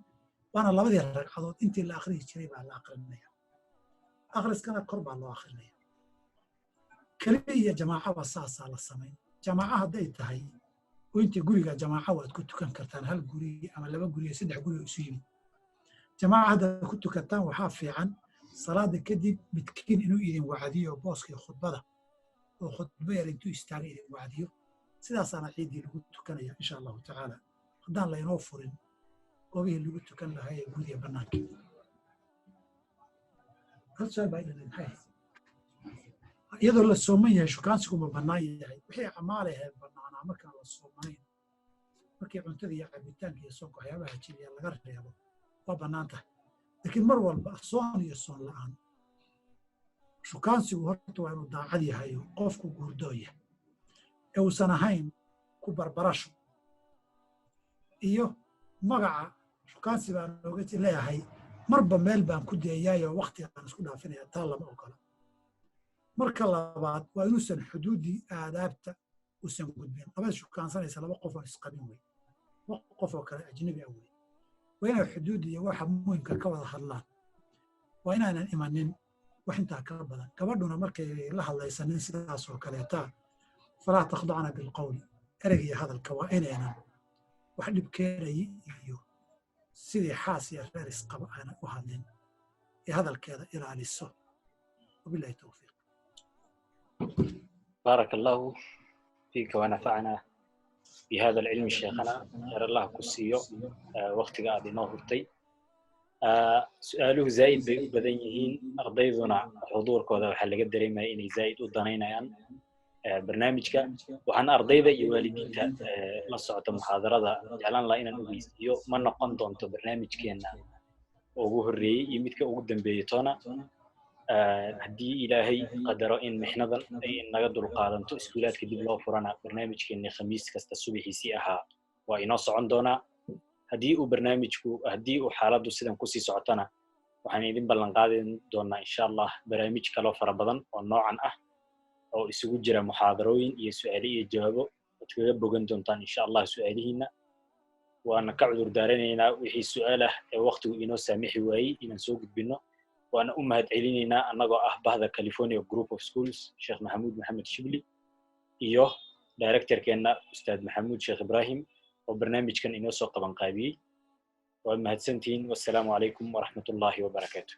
Waana labadii ragcadood intii la akhriyi jiray baa la akhrinaya, akhriskana kor baa loo akhrinaya. Keli iyo jamaacaba saasaa la samayn. Jamaaca hadday tahay oo intii guriga jamaaca waad ku tukan kartaan, hal guri ama 2 guri iyo 3 guri oo isu yimid. Jamaaca haddaad ku tukataan, waxaa fiican salaada kadib midkiin inuu idin wacdiyo booskii khudbada, oo khudbo yar intuu istaagay idin wacdiyo. Sidaasaana ciiddii lagu tukanaya insha Allahu tacaala, haddaan laynoo furin goobihii lagu tukan lahaa ee guud iyo bannaanka. Hal su'aal baa idin, maxay ahayd? Iyadoo la sooman yahay shukaansigu ma bannaan yahay? Wixii acmaalahe bannaanaa markaan la soomanayn, markii cuntada iyo cabitaanka iyo soonka waxyaabaha jebiya laga reebo, waa bannaan tahay. Laakiin mar walba soon iyo soon la'aan, shukaansigu horta waa inuu daacad yahay oo qofku guurdoo yahay, ee uusan ahayn ku barbarasho iyo magaca shukaansi baan ooga leeyahay, marba meel baan ku dayayaayoo waktigaan isku dhaafinaya. Taa lama ogola. Marka labaad, waa inuusan xuduuddii aadaabta uusan gudbin. Labada shukaansanaysa laba qof oon isqabin wey, laba qof oo kale ajnabi ah wey. Waa inay xuduudda iyo waxa muhimka ka wada hadlaan. Waa inaanan imanin wax intaa ka badan. Gabadhuna markay la hadlaysa nin sidaas oo kaleeta, falaa takhdacna bilqawli, ereyga iyo hadalka waa inaynan wax dhib keenayi iyo sidii xaas iyo reer isqaba aanan u hadlin ee hadalkeeda ilaaliso. Wabillahi towfiiq. بارك الله فيك ونفعنا بهذا العلم شيخنا، خير الله كسيو. وقتك aad inoo hurtay. Su-aaluhu zaa'id bay u badan yihiin. Ardayduna xuduurkooda waxaa laga dareemaya inay zaa'id u danaynayaan barnaamijka. Waxaan ardayda iyo waalidiinta la socota muxaadarada jeclaan lahaa inaan ogeysiiyo, ma noqon doonto barnaamijkeenna ugu horreeyey iyo midka ugu dambeeyey toona. Haddii Ilaahay qadaro in mixnadan ay naga dulqaadanto, iskuulaadka dib loo furana, barnaamijkeenni Khamiis kasta subaxiisii ahaa waa inoo socon doonaa. Haddii uu barnaamijku, haddii uu xaaladdu sidan kusii socotana, waxaan idin ballan qaadi doonaa insha Allah barnaamij kaloo fara badan oo noocan ah, oo isugu jira muxaadarooyin iyo su'aale iyo jawaabo ood kaga bogan doontaan insha Allah su'aalihiina. Waana ka cudur daaranaynaa wixii su'aal ah ee waqtigu inoo saamixi waayey inaan soo gudbino. Waana u mahad celinaynaa annagoo ah bahda California Group of Schools, Sheekh Maxamuud Maxamed Shibli iyo directorkeenna Ustaad Maxamuud Sheekh Ibrahim oo barnaamijkan inoo soo qaban qaabiyey. Waad mahadsantihiin. Wassalaamu calaykum waraxmatullaahi wabarakaatu.